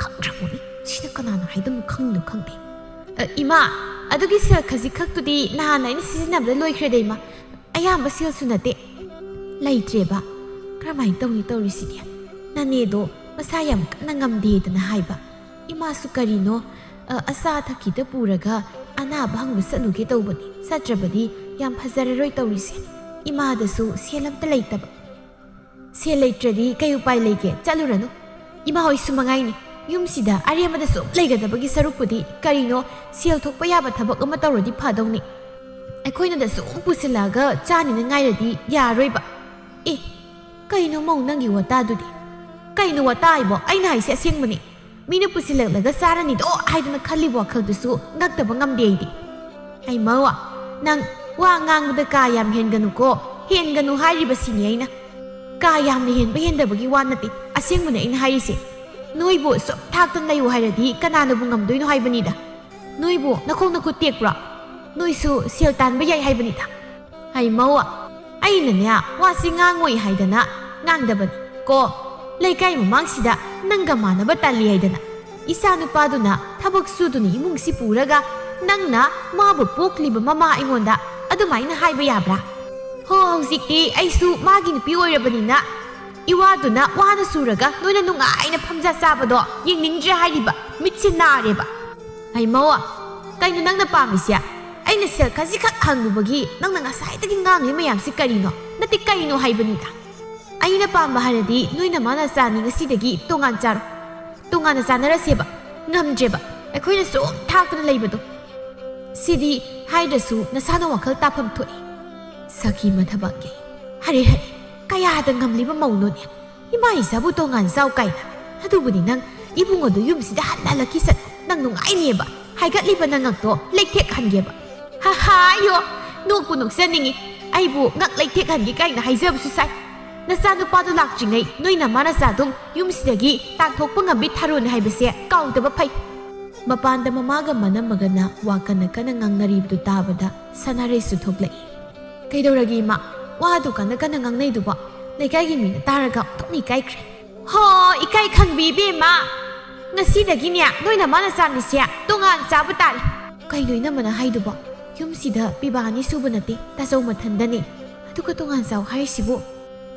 ꯈꯪꯗ꯭ꯔꯕꯣꯅꯤ, ꯁꯤꯅ ꯀꯅꯥꯅ ꯍꯥꯏꯗꯣꯏꯅꯣ ꯈꯪꯗꯣ ꯈꯪꯗꯦ꯫ "ꯑ, ꯏꯃꯥ, ꯑꯗꯨꯒꯤ ꯁꯦꯜ ꯈꯖꯤꯛ ꯈꯛꯇꯨꯗꯤ ꯅꯍꯥꯟ ꯑꯩꯅ ꯁꯤꯖꯤꯟꯅꯕꯗ ꯂꯣꯏꯈ꯭ꯔꯦꯗ ꯏꯃꯥ, ꯑꯌꯥꯝꯕ ꯁꯦꯜꯁꯨ ꯅꯠꯇꯦ"꯫ "ꯂꯩꯇ꯭ꯔꯦꯕ? ꯀꯔꯝꯍꯥꯏꯅ ꯇꯧꯅꯤ ꯇꯧꯔꯤꯁꯤꯗꯤ? ꯅꯅꯦꯗꯣ ꯃꯁꯥ ꯌꯥꯝ ꯀꯟꯅ ꯉꯝꯗꯦꯗꯅ ꯍꯥꯏꯕ꯫ ꯏꯃꯥꯁꯨ ꯀꯔꯤꯅꯣ, ꯑ, ꯑꯆꯥ ꯑꯊꯛ ꯈꯤꯇ ꯄꯨꯔꯒ ꯑꯅꯥꯕ ꯍꯪꯕ ꯆꯠꯂꯨꯒꯦ ꯇꯧꯕꯅꯤ꯫ ꯆꯠꯇ꯭ꯔꯕꯗꯤ ꯌꯥꯝ ꯐꯖꯔꯔꯣꯏ ꯇꯧꯔꯤꯁꯦ꯫ ꯏꯃꯥꯗꯁꯨ ꯁꯦꯜ ꯑꯝꯇ ꯂꯩꯇꯕ"꯫ "ꯁꯦꯜ ꯂꯩꯇ꯭ꯔꯗꯤ ꯀꯩ ꯎꯄꯥꯏ ꯂꯩꯒꯦ? ꯆꯠꯂꯨꯔꯅꯨ꯫ ꯏꯃꯥ ꯍꯣꯏꯁꯨ ꯃꯉꯥꯏꯅꯤ꯫ ꯌꯨꯝꯁꯤꯗ ꯑꯔꯦꯝꯕꯗ ꯁꯨꯝ ꯂꯩꯒꯗꯕꯒꯤ ꯁꯔꯨꯛꯄꯨꯗꯤ ꯀꯔꯤꯅꯣ ꯁꯦꯜ ꯊꯣꯛꯄ ꯌꯥꯕ ꯊꯕꯛ ꯑꯃ ꯇꯧꯔꯗꯤ ꯐꯗꯧꯅꯤ꯫ ꯑꯩꯈꯣꯏꯅꯗ ꯁꯨꯝ ꯄꯨꯁꯤꯜꯂꯛꯑꯒ ꯆꯥꯅꯤꯅꯉꯥꯏꯔꯗꯤ ꯌꯥꯔꯣꯏꯕ"꯫ "ꯑꯦ, ꯀꯩꯅꯣ ꯃꯧ ꯅꯪꯒꯤ ꯋꯥꯇꯥꯗꯨꯗꯤ?" "ꯀꯩꯅꯣ ꯋꯥꯇꯥ ꯍꯥꯏꯕꯣ? ꯑꯩꯅ ꯍꯥꯏꯁꯦ ꯑꯁꯦꯡꯕꯅꯤ꯫ ꯃꯤꯅ ꯄꯨꯁꯤꯜꯂꯛꯂꯒ ꯆꯥꯔꯅꯤꯗꯣ ꯍꯥꯏꯗꯅ ꯈꯜꯂꯤꯕ ꯋꯥꯈꯜꯗꯨꯁꯨ ꯉꯛꯇꯕ ꯉꯝꯗꯦ ꯑꯩꯗꯤ"꯫ "ꯍꯩꯃꯧ, ꯅꯪ ꯋꯥ ꯉꯥꯡꯕꯗ ꯀꯥ ꯌꯥꯝ ꯍꯦꯟꯒꯅꯨꯀꯣ꯫ ꯍꯦꯟꯒꯅꯨ ꯍꯥꯏꯔꯤꯕꯁꯤꯅꯤ ꯑꯩꯅ꯫ ꯀꯥ ꯌꯥꯝꯅ ꯍꯦꯟꯕ ꯍꯦꯟꯗꯕꯒꯤ ꯋꯥ ꯅꯠꯇꯦ, ꯑꯁꯦꯡꯕꯅꯦ ꯑꯩꯅ ꯍꯥꯏꯔꯤꯁꯦ꯫ ꯅꯣꯏꯕꯨ ꯁꯨꯝ ꯊꯥꯛꯇꯅ ꯂꯩꯌꯨ ꯍꯥꯏꯔꯗꯤ ꯀꯅꯥꯅꯕꯨ ꯉꯝꯗꯣꯏꯅꯣ ꯍꯥꯏꯕꯅꯤꯗ꯫ ꯅꯣꯏꯕꯨ ꯅꯈꯣꯡ ꯅꯈꯨꯠ ꯇꯦꯛꯄ꯭ꯔꯣ? ꯅꯣꯏꯁꯨ ꯁꯦꯜ ꯇꯥꯟꯕ ꯌꯥꯏ ꯍꯥꯏꯕꯅꯤꯗ"꯫ "ꯍꯩꯃꯧ, ꯑꯩꯅꯅꯦ, ꯋꯥꯁꯤ ꯉꯥꯡꯉꯣꯏ ꯍꯥꯏꯗꯅ ꯉꯥꯡꯗꯕꯅꯤ ꯀꯣ꯫ ꯂꯩꯀꯥꯏ ꯃꯃꯥꯡꯁꯤꯗ ꯅꯪꯒ ꯃꯥꯟꯅꯕ ꯇꯜꯂꯤ ꯍꯥꯏꯗꯅ꯫ ꯏꯆꯥ ꯅꯨꯄꯥꯗꯨꯅ ꯊꯕꯛ ꯁꯨꯗꯨꯅ ꯏꯃꯨꯡꯁꯤ ꯄꯨꯔꯒ, ꯅꯪꯅ ꯃꯥꯕꯨ ꯄꯣꯛꯂꯤꯕ ꯃꯃꯥ ꯑꯩꯉꯣꯟꯗ ꯑꯗꯨꯃꯥꯏꯅ ꯍꯥꯏꯕ ꯌꯥꯕ꯭ꯔꯥ? ꯍꯣ, ꯍꯧꯖꯤꯛꯇꯤ ꯑꯩꯁꯨ ꯃꯥꯒꯤ ꯅꯨꯄꯤ ꯑꯣꯏꯔꯕꯅꯤꯅ, ꯏꯋꯥꯗꯨꯅ ꯋꯥꯅ ꯁꯨꯔꯒ ꯅꯣꯏꯅ ꯅꯨꯡꯉꯥꯏꯅ ꯐꯝꯖ ꯆꯥꯕꯗꯣ ꯌꯦꯡꯅꯤꯡꯗ꯭ꯔꯦ ꯍꯥꯏꯔꯤꯕ꯫ ꯃꯤꯠꯁꯦ ꯅꯥꯔꯦꯕ꯫ ꯍꯩꯃꯧ, ꯀꯩꯅꯣ ꯅꯪꯅ ꯄꯥꯝꯃꯤꯁꯦ? ꯑꯩꯅ ꯁꯦꯜ ꯈꯖꯤꯛꯈꯛ ꯍꯪꯂꯨꯕꯒꯤ ꯅꯪꯅ ꯉꯁꯥꯏꯗꯒꯤ ꯉꯥꯡꯂꯤ ꯃꯌꯥꯝꯁꯤ ꯀꯔꯤꯅꯣ? ꯅꯠꯇꯦ, ꯀꯩꯅꯣ ꯍꯥꯏꯕꯅꯤꯗ꯫ ꯑꯩꯅ ꯄꯥꯝꯕ ꯍꯥꯏꯔꯗꯤ ꯅꯣꯏ ꯅꯃꯥ ꯅꯆꯥꯅꯤ ꯉꯁꯤꯗꯒꯤ ꯇꯣꯉꯥꯟ ꯆꯥꯔꯣ꯫ ꯇꯣꯉꯥꯟꯅ ꯆꯥꯅꯔꯁꯦꯕ꯫ ꯉꯝꯗ꯭ꯔꯦꯕ ꯑꯩꯈꯣꯏꯅ ꯁꯨꯝ ꯊꯥꯛꯇꯅ ꯂꯩꯕꯗꯣ꯫ ꯁꯤꯗꯤ ꯍꯥꯏꯗ꯭ꯔꯁꯨ ꯅꯁꯥꯅ ꯋꯥꯈꯜ ꯇꯥꯐꯝ ꯊꯣꯛꯏ꯫ ꯁꯈꯤ ꯃꯊꯕꯥꯛꯀꯤ꯫ ꯍꯔꯦ ꯍꯔꯦ, ꯀꯌꯥꯗ ꯉꯝꯂꯤꯕ ꯃꯧꯅꯣꯅꯦ? ꯏꯃꯥ ꯏꯆꯥꯕꯨ ꯇꯣꯉꯥꯟ ꯆꯥꯎ ꯀꯥꯏꯅ꯫ ꯑꯗꯨꯕꯨꯗꯤ ꯅꯪ ꯏꯕꯨꯡ ꯑꯗꯨ ꯌꯨꯝꯁꯤꯗ ꯍꯟꯅ ꯍꯜꯂꯛꯈꯤꯁꯅꯨ꯫ ꯅꯪ ꯅꯨꯡꯉꯥꯏꯅꯤꯑꯕ꯫ ꯍꯥꯏꯒꯠꯂꯤꯕ ꯅꯉꯛꯇꯣ ꯂꯩꯊꯦꯛꯍꯟꯒꯦꯕ꯫ ꯍꯥ ꯍꯥ, ꯑꯌꯣ, ꯅꯣꯛꯄꯨ ꯅꯣꯛꯆꯅꯤꯡꯉꯤ꯫ ꯑꯩꯕꯨ ꯉꯛ ꯂꯩꯊꯦꯛꯍꯟꯒꯦ ꯀꯥꯏꯅ ꯍꯥꯏꯖꯕꯁꯨ ꯁꯥꯏ꯫ ꯅꯆꯥꯅꯨꯄꯥꯗꯣ ꯂꯥꯛꯇ꯭ꯔꯤꯉꯩ ꯅꯣꯏ ꯅꯃꯥ ꯅꯆꯥ ꯑꯗꯨꯝ ꯌꯨꯝꯁꯤꯗꯒꯤ ꯇꯥꯟꯊꯣꯛꯄ ꯉꯝꯕꯤ ꯊꯥꯔꯣꯅꯤ ꯍꯥꯏꯕꯁꯦ ꯀꯥꯎꯗꯕ ꯐꯩ꯫ ꯃꯄꯥꯟꯗ ꯃꯃꯥꯒ ꯃꯅꯝꯃꯒꯅ ꯋꯥ ꯀꯟꯅ ꯀꯟꯅ ꯉꯥꯡꯅꯔꯤꯕꯗꯨ ꯇꯥꯕꯗ ꯁꯅꯥꯔꯩꯁꯨ ꯊꯣꯛꯂꯛꯏ꯫ "ꯀꯩꯗꯧꯔꯒꯦ ꯏꯃꯥ? ꯋꯥꯗꯨ ꯀꯟꯅ ꯀꯟꯅ ꯉꯥꯡꯅꯩꯗꯨꯕꯣ? ꯂꯩꯀꯥꯏꯒꯤ ꯃꯤꯅ ꯇꯥꯔꯒ ꯑꯣꯟꯊꯣꯛꯅ ꯏꯀꯥꯏꯈ꯭ꯔꯦ꯫" "ꯍꯣ, ꯏꯀꯥꯏ ꯈꯪꯕꯤ ꯏꯕꯦꯝꯃ! ꯉꯁꯤꯗꯒꯤꯅꯦ ꯅꯣꯏ ꯅꯃꯥ ꯅꯆꯥꯅꯤꯁꯦ ꯇꯣꯉꯥꯟ ꯆꯥꯕ ꯇꯥꯔꯦ꯫" "ꯀꯩꯅꯣ ꯏꯅꯝꯃꯅ ꯍꯥꯏꯗꯨꯕꯣ? ꯌꯨꯝꯁꯤꯗ ꯄꯤꯕꯥ ꯑꯅꯤ ꯁꯨꯕ ꯅꯠꯇꯦ, ꯇꯥꯆꯧ ꯃꯊꯟꯗꯅꯦ꯫ ꯑꯗꯨꯒ ꯇꯣꯉꯥꯟ ꯆꯥꯎ ꯍꯥꯏꯔꯤꯁꯤꯕꯨ?"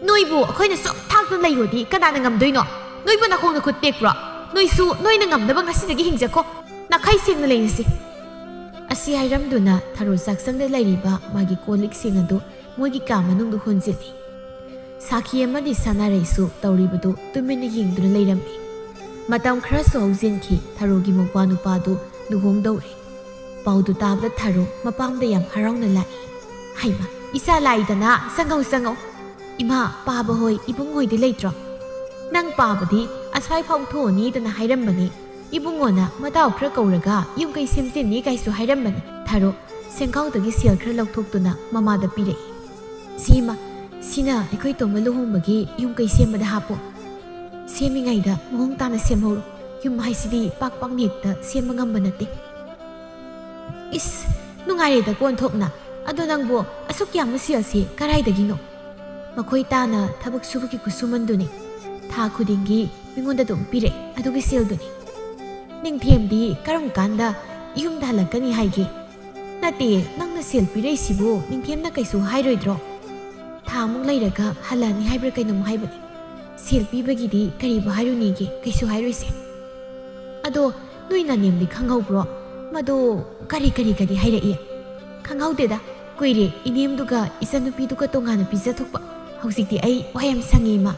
"ꯅꯣꯏꯕꯨ ꯑꯩꯈꯣꯏꯅ ꯁꯨꯝ ꯊꯥꯛꯇꯨꯅ ꯂꯩꯌꯣꯗꯤ ꯀꯅꯥꯅ ꯉꯝꯗꯣꯏꯅꯣ? ꯅꯣꯏꯕꯨ ꯅꯈꯣꯡ ꯅꯈꯨꯠ ꯇꯦꯛꯄ꯭ꯔꯣ? ꯅꯣꯏꯁꯨ ꯅꯣꯏꯅ ꯉꯝꯅꯕ ꯉꯁꯤꯗꯒꯤ ꯍꯤꯡꯖꯈꯣ꯫ ꯅꯥꯈꯩ ꯁꯦꯡꯅ ꯂꯩꯔꯁꯤ꯫" ꯑꯁꯤ ꯍꯥꯏꯔꯝꯗꯨꯅ ꯊꯔꯣ ꯆꯥꯛꯁꯪꯗ ꯂꯩꯔꯤꯕ ꯃꯥꯒꯤ ꯀꯣꯜ ꯂꯤꯛꯁꯤꯡ ꯑꯗꯨ ꯃꯣꯏꯒꯤ ꯀꯥ ꯃꯅꯨꯡꯗ ꯍꯣꯟꯖꯤꯜꯂꯤ꯫ ꯁꯥꯈꯤ ꯑꯃꯗꯤ ꯁꯅꯥꯔꯩꯁꯨ ꯇꯧꯔꯤꯕꯗꯨ ꯇꯨꯃꯤꯟꯅ ꯌꯦꯡꯗꯨꯅ ꯂꯩꯔꯝꯃꯤ꯫ ꯃꯇꯝ ꯈꯔꯁꯨ ꯍꯧꯖꯤꯟꯈꯤ꯫ ꯊꯔꯣꯒꯤ ꯃꯧꯄ꯭ꯋꯥ ꯅꯨꯄꯥꯗꯨ ꯂꯨꯍꯣꯡꯗꯧꯔꯦ꯫ ꯄꯥꯎꯗꯨ ꯇꯥꯕꯗ ꯊꯔꯣ ꯃꯄꯥꯝꯗ ꯌꯥꯝ ꯍꯔꯥꯎꯅ ꯂꯥꯛꯏ꯫ "ꯍꯩꯃ, ꯏꯆꯥ ꯂꯥꯛꯏꯗꯅ, ꯆꯪꯉꯧ, ꯆꯪꯉꯧ꯫ ꯏꯃꯥ, ꯄꯥꯕ ꯍꯣꯏ, ꯏꯕꯨꯡ ꯍꯣꯏꯗꯤ ꯂꯩꯇ꯭ꯔꯣ?" "ꯅꯪ ꯄꯥꯕꯗꯤ ꯑꯁ꯭ꯋꯥꯏ ꯐꯥꯎ ꯊꯣꯛꯑꯅꯤꯗꯅ ꯍꯥꯏꯔꯝꯕꯅꯦ꯫ ꯏꯕꯨꯡꯉꯣꯅ ꯃꯇꯥꯎ ꯈꯔ ꯀꯧꯔꯒ ꯌꯨꯝ ꯀꯩ ꯁꯦꯝꯖꯤꯟꯅꯤ ꯀꯥꯏꯁꯨ ꯍꯥꯏꯔꯝꯕꯅꯦ꯫" ꯊꯔꯣ ꯁꯦꯡꯈꯥꯎꯗꯒꯤ ꯁꯦꯜ ꯈꯔ ꯂꯧꯊꯣꯛꯇꯨꯅ ꯃꯃꯥꯗ ꯄꯤꯔꯛꯏ꯫ "ꯁꯤꯃ, ꯁꯤꯅ ꯑꯩꯈꯣꯏ ꯇꯣꯝꯕ ꯂꯨꯍꯣꯡꯕꯒꯤ ꯌꯨꯝ ꯀꯩ ꯁꯦꯝꯕꯗ ꯍꯥꯞꯄꯣ꯫ ꯁꯦꯝꯃꯤꯉꯩꯗ ꯃꯑꯣꯡ ꯇꯥꯅ ꯁꯦꯝꯍꯧꯔꯣ꯫ ꯌꯨꯝ ꯍꯥꯏꯁꯤꯗꯤ ꯄꯥꯛ ꯄꯥꯛꯅ ꯍꯦꯛꯇ ꯁꯦꯝꯕ ꯉꯝꯕ ꯅꯠꯇꯦ꯫" "ꯏꯁ, ꯅꯨꯡꯉꯥꯏꯔꯦꯗ ꯀꯣꯟꯊꯣꯛꯅ꯫ "ꯑꯗꯣ ꯅꯪꯕꯨ ꯑꯁꯨꯛ ꯌꯥꯝꯕ ꯁꯦꯜꯁꯤ ꯀꯔꯥꯏꯗꯒꯤꯅꯣ?" "ꯃꯈꯣꯏ ꯇꯥꯅ ꯊꯕꯛ ꯁꯨꯕꯒꯤ ꯈꯨꯠꯁꯨꯃꯟꯗꯨꯅꯤ꯫ ꯊꯥ ꯈꯨꯗꯤꯡꯒꯤ ꯃꯤꯉꯣꯟꯗ ꯑꯗꯨꯝ ꯄꯤꯔꯛꯑꯦ ꯑꯗꯨꯒꯤ ꯁꯦꯜꯗꯨꯅꯤ꯫ ꯅꯤꯡꯊꯦꯝꯗꯤ ꯀꯔꯝ ꯀꯥꯟꯗ ꯌꯨꯝꯗ ꯍꯜꯂꯛꯀꯅꯤ ꯍꯥꯏꯒꯦ?" "ꯅꯠꯇꯦ, ꯅꯪꯅ ꯁꯦꯜ ꯄꯤꯔꯛꯏꯁꯤꯕꯨ ꯅꯤꯡꯊꯦꯝꯅ ꯀꯩꯁꯨ ꯍꯥꯏꯔꯣꯏꯗ꯭ꯔꯣ? ꯊꯥ ꯑꯃꯨꯛ ꯂꯩꯔꯒ ꯍꯜꯂꯛꯑꯅꯤ ꯍꯥꯏꯕ꯭ꯔꯥ ꯀꯩꯅꯣꯝ ꯍꯥꯏꯕꯅꯤ꯫ ꯁꯦꯜ ꯄꯤꯕꯒꯤꯗꯤ ꯀꯔꯤꯕꯨ ꯍꯥꯏꯔꯨꯅꯤꯒꯦ, ꯀꯩꯁꯨ ꯍꯥꯏꯔꯣꯏꯁꯦ꯫ ꯑꯗꯣ ꯅꯣꯏ ꯅꯅꯦꯝꯗꯤ ꯈꯪꯍꯧꯕ꯭ꯔꯣ? ꯃꯗꯣ ꯀꯔꯤ ꯀꯔꯤ ꯀꯔꯤ ꯍꯥꯏꯔꯛꯏ?" "ꯈꯪꯍꯧꯗꯦꯗ, ꯀꯨꯏꯔꯦ ꯏꯅꯦꯝꯗꯨꯒ ꯏꯆꯟꯅꯨꯄꯤꯗꯨꯒ ꯇꯣꯉꯥꯟꯅ ꯄꯤꯖꯊꯣꯛꯄ꯫ ꯍꯧꯖꯤꯛꯇꯤ ꯑꯩ ꯋꯥ ꯌꯥꯝ ꯁꯪꯉꯦ, ꯏꯃꯥ꯫"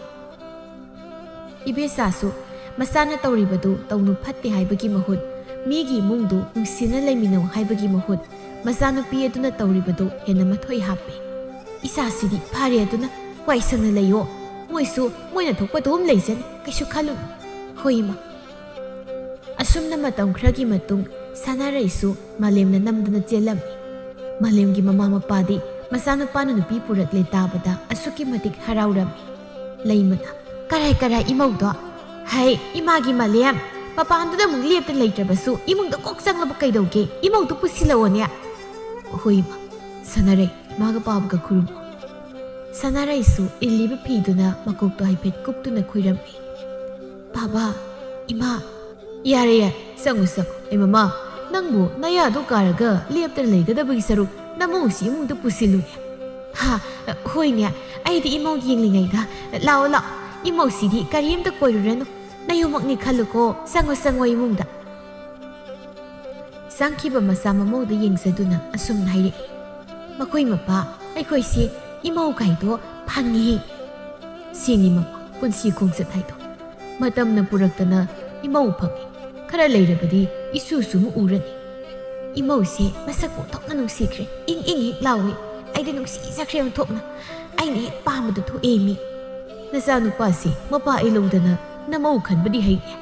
ꯏꯕꯦꯆꯥꯁꯨ ꯃꯆꯥꯅ ꯇꯧꯔꯤꯕꯗꯨ ꯇꯧꯅꯨ ꯐꯠꯇꯦ ꯍꯥꯏꯕꯒꯤ ꯃꯍꯨꯠ, ꯃꯤꯒꯤ ꯏꯃꯨꯡꯗꯨ ꯅꯨꯡꯁꯤꯅ ꯂꯩꯃꯤꯟꯅꯧ ꯍꯥꯏꯕꯒꯤ ꯃꯍꯨꯠ, ꯃꯆꯥꯅꯨꯄꯤ ꯑꯗꯨꯅ ꯇꯧꯔꯤꯕꯗꯨ ꯍꯦꯟꯅ ꯃꯊꯣꯏ ꯍꯥꯞꯄꯦ꯫ "ꯏꯆꯥꯁꯤꯗꯤ ꯐꯔꯦ ꯑꯗꯨꯅ ꯋꯥꯏ ꯁꯪꯅ ꯂꯩꯌꯣ꯫ ꯃꯣꯏꯁꯨ ꯃꯣꯏꯅ ꯊꯣꯛꯄ ꯑꯗꯨꯝ ꯂꯩꯖꯅꯤ, ꯀꯩꯁꯨ ꯈꯜꯂꯨꯅꯨ꯫" "ꯍꯣꯏ, ꯏꯃꯥ꯫" ꯑꯁꯨꯝꯅ ꯃꯇꯝ ꯈꯔꯒꯤ ꯃꯇꯨꯡ ꯁꯅꯥꯔꯩꯁꯨ ꯃꯥꯂꯦꯝꯅ ꯅꯝꯗꯨꯅ ꯆꯦꯜꯂꯝꯃꯤ꯫ ꯃꯥꯂꯦꯝꯒꯤ ꯃꯃꯥ ꯃꯄꯥꯗꯤ ꯃꯆꯥꯅꯨꯄꯥꯅ ꯅꯨꯄꯤ ꯄꯨꯔꯛꯂꯦ ꯇꯥꯕꯗ ꯑꯁꯨꯛꯀꯤ ꯃꯇꯤꯛ ꯍꯔꯥꯎꯔꯝꯃꯤ꯫ ꯂꯩꯃꯅ, "ꯀꯔꯥꯏ ꯀꯔꯥꯏ ꯏꯃꯧꯗꯣ? ꯍꯩ, ꯏꯃꯥꯒꯤ ꯃꯥꯂꯦꯝ, ꯃꯄꯥꯟꯗꯨꯗ ꯑꯃꯨꯛ ꯂꯦꯞꯇ ꯂꯩꯇ꯭ꯔꯕꯁꯨ ꯏꯃꯨꯡꯗ ꯀꯣꯛ ꯆꯪꯂꯕ ꯀꯩꯗꯧꯒꯦ? ꯏꯃꯧꯗꯨ ꯄꯨꯁꯤꯜꯂꯛꯑꯣꯅꯦ꯫" "ꯍꯣꯏ, ꯏꯃꯥ꯫" "ꯁꯅꯥꯔꯩ, ꯏꯃꯥꯒ ꯄꯥꯕꯒ ꯈꯨꯔꯨꯝꯃꯣ꯫" ꯁꯅꯥꯔꯩꯁꯨ ꯏꯜꯂꯤꯕ ꯐꯤꯗꯨꯅ ꯃꯀꯣꯛꯇꯣ ꯍꯥꯏꯐꯦꯠ ꯀꯨꯞꯇꯨꯅ ꯈꯨꯔꯝꯃꯤ꯫ "ꯄꯥꯕ, ꯏꯃꯥ꯫" "ꯌꯥꯔꯦ, ꯌꯥꯔꯦ, ꯆꯪꯉꯨ, ꯆꯪꯉꯨ꯫ ꯑꯩ ꯃꯃꯥ, ꯅꯪꯕꯨ ꯅꯌꯥꯗꯨ ꯀꯥꯔꯒ ꯂꯦꯞꯇꯅ ꯂꯩꯒꯗꯕꯒꯤ ꯁꯔꯨꯛ ꯅꯃꯧꯁꯤ ꯏꯃꯨꯡꯗ ꯄꯨꯁꯤꯜꯂꯨꯅꯦ꯫" "ꯍꯥ, ꯍꯣꯏꯅꯦ, ꯑꯩꯗꯤ ꯏꯃꯧ ꯌꯦꯡꯂꯤꯉꯩꯗ꯫ ꯂꯥꯛꯑꯣ, ꯂꯥꯛꯑꯣ, ꯏꯃꯧꯁꯤꯗꯤ ꯀꯔꯤꯝꯇ ꯀꯣꯏꯔꯨꯔꯅꯨ꯫ ꯅꯌꯨꯝꯃꯛꯅꯤ ꯈꯜꯂꯨꯀꯣ, ꯆꯪꯉꯣ, ꯆꯪꯉꯣ ꯏꯃꯨꯡꯗ꯫" ꯆꯪꯈꯤꯕ ꯃꯆꯥ ꯃꯃꯧꯗ ꯌꯦꯡꯖꯗꯨꯅ ꯑꯁꯨꯝꯅ ꯍꯥꯏꯔꯛꯏ, "ꯃꯈꯣꯏ ꯃꯄꯥ, ꯑꯩꯈꯣꯏꯁꯤ ꯏꯃꯧ ꯀꯥꯏꯗꯣ ꯐꯪꯉꯤ꯫" ꯁꯤꯅꯤ ꯃꯃꯥ, ꯄꯨꯟꯁꯤ ꯈꯣꯡꯆꯠ ꯍꯥꯏꯗꯣ꯫ ꯃꯇꯝꯅ ꯄꯨꯔꯛꯇꯅ ꯏꯃꯧ ꯐꯪꯉꯤ꯫ ꯈꯔ ꯂꯩꯔꯕꯗꯤ ꯏꯁꯨꯁꯨ ꯑꯃꯨꯛ ꯎꯔꯅꯤ꯫ ꯏꯃꯧꯁꯦ ꯃꯁꯛ ꯑꯣꯟꯊꯣꯛꯅ ꯅꯨꯡꯁꯤꯈ꯭ꯔꯦ꯫ ꯏꯪ ꯏꯪ ꯍꯦꯛ ꯂꯥꯎꯏ꯫ ꯑꯩꯗꯤ ꯅꯨꯡꯁꯤꯖꯈ꯭ꯔꯦ ꯑꯣꯟꯊꯣꯛꯅ꯫ ꯑꯩꯅ ꯍꯦꯛ ꯄꯥꯝꯕꯗꯣ ꯊꯣꯛꯑꯦ ꯃꯤ꯫ ꯅꯆꯥꯅꯨꯄꯥꯁꯤ ꯃꯄꯥ ꯑꯩ ꯂꯧꯗꯅ ꯅꯃꯧ ꯈꯟꯕꯗꯤ ꯍꯩꯅꯦ꯫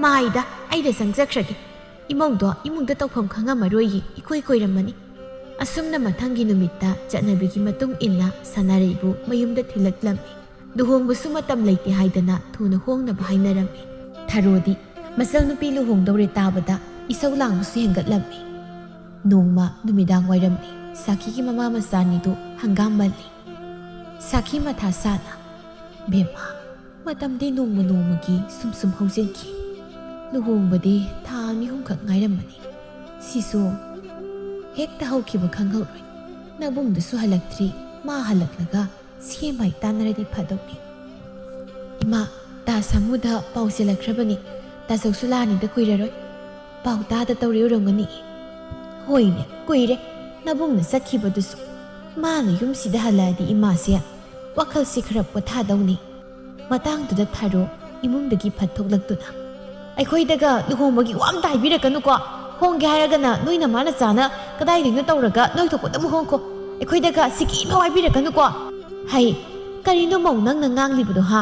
ꯃꯥꯏꯗ, ꯑꯩꯗ ꯆꯪꯖꯈ꯭ꯔꯒꯦ꯫ ꯏꯃꯧꯗꯣ ꯏꯃꯨꯡꯗ ꯇꯧꯐꯝ ꯈꯪꯉꯝꯃꯔꯣꯏꯌꯦ, ꯏꯀꯣꯏ ꯀꯣꯏꯔꯝꯃꯅꯤ꯫ ꯑꯁꯨꯝꯅ ꯃꯊꯪꯒꯤ ꯅꯨꯃꯤꯠꯇ ꯆꯠꯅꯕꯤꯒꯤ ꯃꯇꯨꯡ ꯏꯟꯅ ꯁꯅꯥꯔꯩꯕꯨ ꯃꯌꯨꯝꯗ ꯊꯤꯜꯂꯛꯂꯝꯃꯤ꯫ ꯂꯨꯍꯣꯡꯕꯁꯨ ꯃꯇꯝ ꯂꯩꯇꯦ ꯍꯥꯏꯗꯅ ꯊꯨꯅ ꯍꯣꯡꯅꯕ ꯍꯥꯏꯅꯔꯝꯃꯤ꯫ ꯊꯔꯣꯗꯤ ꯃꯆꯜ ꯅꯨꯄꯤ ꯂꯨꯍꯣꯡꯗꯧꯔꯦ ꯇꯥꯕꯗ ꯏꯁꯧ ꯂꯥꯡꯕꯁꯨ ꯍꯦꯟꯒꯠꯂꯝꯃꯤ꯫ ꯅꯣꯡꯃ ꯅꯨꯃꯤꯗꯥꯡ ꯋꯥꯏꯔꯝꯅꯤ꯫ ꯁꯥꯈꯤꯒꯤ ꯃꯃꯥ ꯃꯆꯥꯅꯤꯗꯨ ꯍꯪꯒꯥꯝ ꯃꯜꯂꯤ꯫ ꯁꯥꯈꯤ ꯃꯊꯥ ꯁꯥꯅ, "ꯕꯦꯝꯃ, ꯃꯇꯝꯗꯤ ꯅꯣꯡꯃ ꯅꯣꯡꯃꯒꯤ ꯁꯨꯝ ꯁꯨꯝ ꯍꯧꯖꯤꯟꯈꯤ꯫ ꯂꯨꯍꯣꯡꯕꯗꯤ ꯊꯥ ꯑꯅꯤ ꯑꯍꯨꯝꯈꯛ ꯉꯥꯏꯔꯝꯃꯅꯤ꯫ ꯁꯤꯁꯨ ꯍꯦꯛꯇ ꯍꯧꯈꯤꯕ ꯈꯪꯍꯧꯔꯣꯏ꯫ ꯅꯕꯨꯡꯗꯨꯁꯨ ꯍꯜꯂꯛꯇ꯭ꯔꯤ꯫ ꯃꯥ ꯍꯜꯂꯛꯂꯒ ꯁꯦꯝ ꯃꯥꯏ ꯇꯥꯟꯅꯔꯗꯤ ꯐꯗꯧꯅꯤ꯫" "ꯏꯃꯥ, ꯇꯥ ꯁꯥꯃꯨꯗ ꯄꯥꯎ ꯆꯦꯜꯂꯛꯈ꯭ꯔꯕꯅꯤ꯫ ꯇꯥꯆꯧꯁꯨ ꯂꯥꯛꯑꯅꯤꯗ ꯀꯨꯏꯔꯔꯣꯏ꯫ ꯄꯥꯎ ꯇꯥꯗ ꯇꯧꯔꯦ ꯑꯣꯏꯔꯝꯒꯅꯤ꯫" "ꯍꯣꯏꯅꯦ, ꯀꯨꯏꯔꯦ꯫ ꯅꯕꯨꯡꯅ ꯆꯠꯈꯤꯕꯗꯨꯁꯨ꯫ ꯃꯥꯅ ꯌꯨꯝꯁꯤꯗ ꯍꯜꯂꯛꯑꯗꯤ ꯏꯃꯥꯁꯦ ꯋꯥꯈꯜꯁꯤ ꯈꯔ ꯄꯣꯊꯥꯗꯧꯅꯤ꯫" ꯃꯇꯥꯡꯗꯨꯗ ꯊꯥꯔꯣ ꯏꯃꯨꯡꯗꯒꯤ ꯐꯠ ꯊꯣꯛꯂꯛꯇꯨꯅ, "ꯑꯩꯈꯣꯏꯗꯒ ꯂꯨꯍꯣꯡꯕꯒꯤ ꯋꯥ ꯑꯝꯇ ꯍꯥꯏꯕꯤꯔꯛꯀꯅꯨꯀꯣ꯫ ꯍꯣꯡꯒꯦ ꯍꯥꯏꯔꯒꯅ ꯅꯣꯏ ꯅꯃꯥ ꯅꯆꯥꯅ ꯀꯗꯥꯏꯗꯩꯅꯣ ꯇꯧꯔꯒ ꯅꯣꯏ ꯊꯣꯛꯄ ꯑꯗꯨꯝ ꯍꯣꯡꯈꯣ꯫ ꯑꯩꯈꯣꯏꯗꯒ ꯁꯤꯀꯤ ꯑꯃ ꯍꯥꯏꯕꯤꯔꯛꯀꯅꯨꯀꯣ꯫" "ꯍꯩ, ꯀꯔꯤꯅꯣ ꯃꯧ ꯅꯪꯅ ꯉꯥꯡꯂꯤꯕꯗꯣ, ꯍꯥ?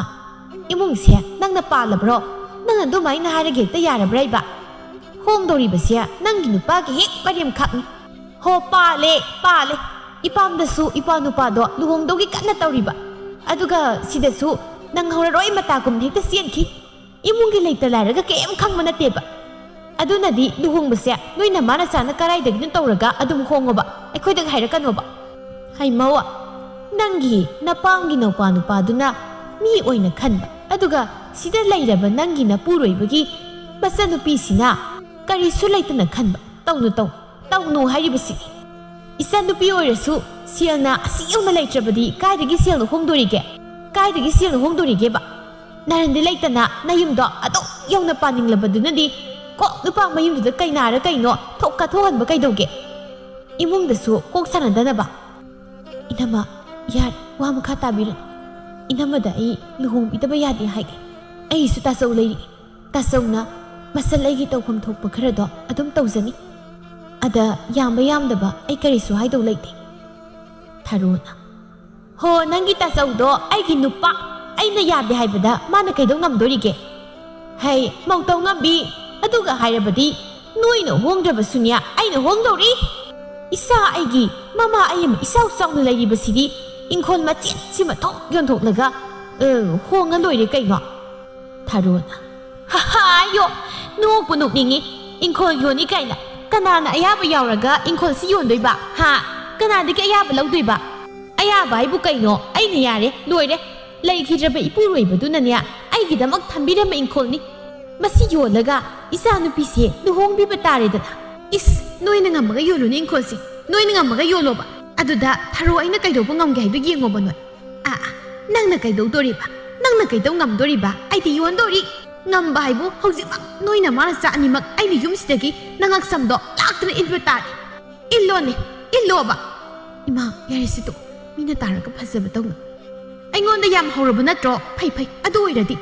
ꯏꯃꯨꯡꯁꯦ ꯅꯪꯅ ꯄꯥꯜꯂꯕ꯭ꯔꯣ? ꯅꯪꯅ ꯑꯗꯨꯃꯥꯏꯅ ꯍꯥꯏꯔꯒ ꯍꯦꯛꯇ ꯌꯥꯔꯕ꯭ꯔꯥ ꯏꯕ? ꯍꯣꯡꯗꯧꯔꯤꯕꯁꯦ ꯅꯪꯒꯤ ꯅꯨꯄꯥꯒꯤ ꯍꯦꯛ ꯃꯔꯦꯝꯈꯥꯛꯅꯤ꯫" "ꯍꯣ, ꯄꯥꯜꯂꯦ, ꯄꯥꯜꯂꯦ꯫ ꯏꯄꯥꯝꯗꯁꯨ ꯏꯄꯥ ꯅꯨꯄꯥꯗꯣ ꯂꯨꯍꯣꯡꯗꯧꯒꯤ ꯀꯟꯅ ꯇꯧꯔꯤꯕ꯫ ꯑꯗꯨꯒ ꯁꯤꯗꯁꯨ ꯅꯪꯍꯧꯔꯔꯣꯏ ꯃꯇꯥꯒꯨꯝꯅ ꯍꯦꯛꯇ ꯆꯦꯟꯈꯤ꯫ ꯏꯃꯨꯡꯒꯤ ꯂꯩꯇ ꯂꯥꯏꯔꯒ ꯀꯔꯤꯝ ꯈꯪꯕ ꯅꯠꯇꯦꯕ꯫ ꯑꯗꯨꯅꯗꯤ ꯂꯨꯍꯣꯡꯕꯁꯦ ꯅꯣꯏ ꯅꯃꯥ ꯅꯆꯥꯅ ꯀꯗꯥꯏꯗꯒꯤꯅꯣ ꯇꯧꯔꯒ ꯑꯗꯨꯝ ꯍꯣꯡꯉꯣꯕ, ꯑꯩꯈꯣꯏꯗꯒ ꯍꯥꯏꯔꯛꯀꯅꯣꯕ꯫" "ꯍꯩꯃꯧ, ꯅꯪꯒꯤ ꯅꯄꯥꯝꯒꯤ ꯅꯧꯄꯥ ꯅꯨꯄꯥꯗꯨꯅ ꯃꯤ ꯑꯣꯏꯅ ꯈꯟꯕ, ꯑꯗꯨꯒ ꯁꯤꯗ ꯂꯩꯔꯕ ꯅꯪꯒꯤ ꯅꯄꯨꯔꯣꯏꯕꯒꯤ ꯃꯆꯟꯅꯨꯄꯤꯁꯤꯅ ꯀꯔꯤꯁꯨ ꯂꯩꯇꯅ ꯈꯟꯕ꯫ ꯇꯧꯅꯨ, ꯇꯧꯅꯨ, ꯇꯧꯅꯨ ꯍꯥꯏꯔꯤꯕꯁꯤꯅꯤ꯫ ꯏꯆꯟꯅꯨꯄꯤ ꯑꯣꯏꯔꯁꯨ ꯁꯦꯜꯅ ꯑꯁꯤ ꯌꯧꯅ ꯂꯩꯇ꯭ꯔꯕꯗꯤ ꯀꯥꯏꯗꯒꯤ ꯁꯦꯜꯅ ꯍꯣꯡꯗꯣꯔꯤꯒꯦ? ꯀꯥꯏꯗꯒꯤ ꯁꯦꯜꯅ ꯍꯣꯡꯗꯣꯔꯤꯒꯦꯕ? ꯅꯔꯟꯗꯤ ꯂꯩꯇꯅ ꯅꯌꯨꯝꯗꯣ ꯑꯗꯨꯛ ꯌꯧꯅ ꯄꯥꯅꯤꯡꯂꯕꯗꯨꯅꯗꯤ ꯀꯣꯛ ꯅꯨꯄꯥ ꯃꯌꯨꯝꯗꯨꯗ ꯀꯩꯅꯥꯔ ꯀꯩꯅꯣ ꯊꯣꯛ ꯀꯥꯊꯣꯛꯍꯟꯕ ꯀꯩꯗꯧꯒꯦ? ꯏꯃꯨꯡꯗꯁꯨ ꯀꯣꯛ ꯁꯥꯟꯅꯗꯅꯕ꯫" "ꯏꯅꯝꯃ, ꯌꯥꯔꯦ, ꯋꯥ ꯃꯈꯥ ꯇꯥꯕꯤꯔꯅꯨ꯫ ꯏꯅꯝꯃꯗ ꯑꯩ ꯂꯨꯍꯣꯡꯕꯤꯗꯕ ꯌꯥꯗꯦ ꯍꯥꯏꯒꯦ꯫ ꯑꯩꯁꯨ ꯇꯥꯆꯧ ꯂꯩꯔꯤ꯫ ꯇꯥꯆꯧꯅ ꯃꯆꯜ ꯑꯩꯒꯤ ꯇꯧꯐꯝ ꯊꯣꯛꯄ ꯈꯔꯗꯣ ꯑꯗꯨꯝ ꯇꯧꯖꯅꯤ꯫ ꯑꯗ ꯌꯥꯝꯕ ꯌꯥꯝꯗꯕ ꯑꯩ ꯀꯔꯤꯁꯨ ꯍꯥꯏꯗꯧ ꯂꯩꯇꯦ꯫" ꯊꯥꯔꯣꯅ, "ꯍꯣ, ꯅꯪꯒꯤ ꯇꯥꯆꯧꯗꯣ ꯑꯩꯒꯤ ꯅꯨꯄꯥ, ꯑꯩꯅ ꯌꯥꯗꯦ ꯍꯥꯏꯕꯗ ꯃꯥꯅ ꯀꯩꯗꯧ ꯉꯝꯗꯣꯔꯤꯒꯦ? ꯍꯩ, ꯃꯧ ꯇꯧ ꯉꯝꯕꯤ, ꯑꯗꯨꯒ ꯍꯥꯏꯔꯕꯗꯤ ꯅꯣꯏꯅ ꯍꯣꯡꯗ꯭ꯔꯕꯁꯨꯅꯦ, ꯑꯩꯅ ꯍꯣꯡꯗꯧꯔꯤ꯫ ꯏꯆꯥ ꯑꯩꯒꯤ ꯃꯃꯥ ꯑꯩ ꯑꯃ ꯏꯆꯥꯎ ꯆꯥꯎꯅ ꯂꯩꯔꯤꯕꯁꯤꯗꯤ ꯏꯪꯈꯣꯜ ꯃꯆꯦꯠꯁꯤꯃ ꯊꯣꯛ ꯌꯣꯟꯊꯣꯛꯂꯒ, ꯑ, ꯍꯣꯡꯉ ꯂꯣꯏꯔꯦ ꯀꯩꯅꯣ꯫" ꯊꯥꯔꯣꯅ, "ꯍꯥ ꯍꯥ, ꯌꯣ, ꯅꯣꯛꯄꯨ ꯅꯣꯛꯅꯤꯡꯉꯤ꯫ ꯏꯪꯈꯣꯜ ꯌꯣꯟꯅꯤ ꯀꯥꯏꯅ꯫ ꯀꯅꯥꯅ ꯑꯌꯥꯕ ꯌꯥꯎꯔꯒ ꯏꯪꯈꯣꯜꯁꯤ ꯌꯣꯟꯗꯣꯏꯕ, ꯍꯥ?" ꯀꯅꯥꯗꯒꯤ ꯑꯌꯥꯕ ꯂꯧꯗꯣꯏꯕ? ꯑꯌꯥꯕ ꯍꯥꯏꯕꯨ ꯀꯩꯅꯣ? ꯑꯩꯅ ꯌꯥꯔꯦ, ꯂꯣꯏꯔꯦ꯫ ꯂꯩꯈꯤꯗ꯭ꯔꯕ ꯏꯄꯨꯔꯣꯏꯕꯗꯨꯅꯅꯦ ꯑꯩꯒꯤꯗꯃꯛ ꯊꯝꯕꯤꯔꯝꯕ ꯏꯪꯈꯣꯜꯅꯤ꯫ ꯃꯁꯤ ꯌꯣꯜꯂꯒ ꯏꯆꯥꯅꯨꯄꯤꯁꯦ ꯂꯨꯍꯣꯡꯕꯤꯕ ꯇꯥꯔꯦꯗꯅ꯫ ꯏꯁ, ꯅꯣꯏꯅ ꯉꯝꯃꯒ ꯌꯣꯜꯂꯨꯅꯦ ꯏꯪꯈꯣꯜꯁꯦ꯫ ꯅꯣꯏꯅ ꯉꯝꯃꯒ ꯌꯣꯜꯂꯣꯕ꯫ ꯑꯗꯨꯗ ꯊꯔꯣ ꯑꯩꯅ ꯀꯩꯗꯧꯕ ꯉꯝꯒꯦ ꯍꯥꯏꯗꯣ ꯌꯦꯡꯉꯣꯕ ꯅꯣꯏ꯫ ꯑꯥ, ꯑꯥ, ꯅꯪꯅ ꯀꯩꯗꯧꯗꯣꯔꯤꯕ? ꯅꯪꯅ ꯀꯩꯗꯧ ꯉꯝꯗꯣꯔꯤꯕ? ꯑꯩꯗꯤ ꯌꯣꯟꯗꯣꯔꯤ꯫ ꯉꯝꯕ ꯍꯥꯏꯕꯨ ꯍꯧꯖꯤꯛꯃꯛ ꯅꯣꯏ ꯅꯃꯥ ꯅꯆꯥ ꯑꯅꯤꯃꯛ ꯑꯩꯅ ꯌꯨꯝꯁꯤꯗꯒꯤ ꯅꯉꯛꯁꯝꯗꯣ ꯂꯥꯛꯇꯨꯅ ꯏꯟꯕ ꯇꯥꯔꯦ꯫ ꯏꯜꯂꯣꯅꯦ, ꯏꯜꯂꯣꯕ꯫ ꯏꯃꯥ, ꯌꯥꯔꯦꯁꯦ ꯇꯣꯛꯑꯣ꯫ ꯃꯤꯅ ꯇꯥꯔꯒ ꯐꯖꯕ ꯇꯧꯅꯨ꯫ ꯑꯩꯉꯣꯟꯗ ꯌꯥꯝ ꯍꯧꯔꯕ ꯅꯠꯇ꯭ꯔꯣ? ꯐꯩ, ꯐꯩ, ꯑꯗꯨ ꯑꯣꯏꯔꯗꯤ꯫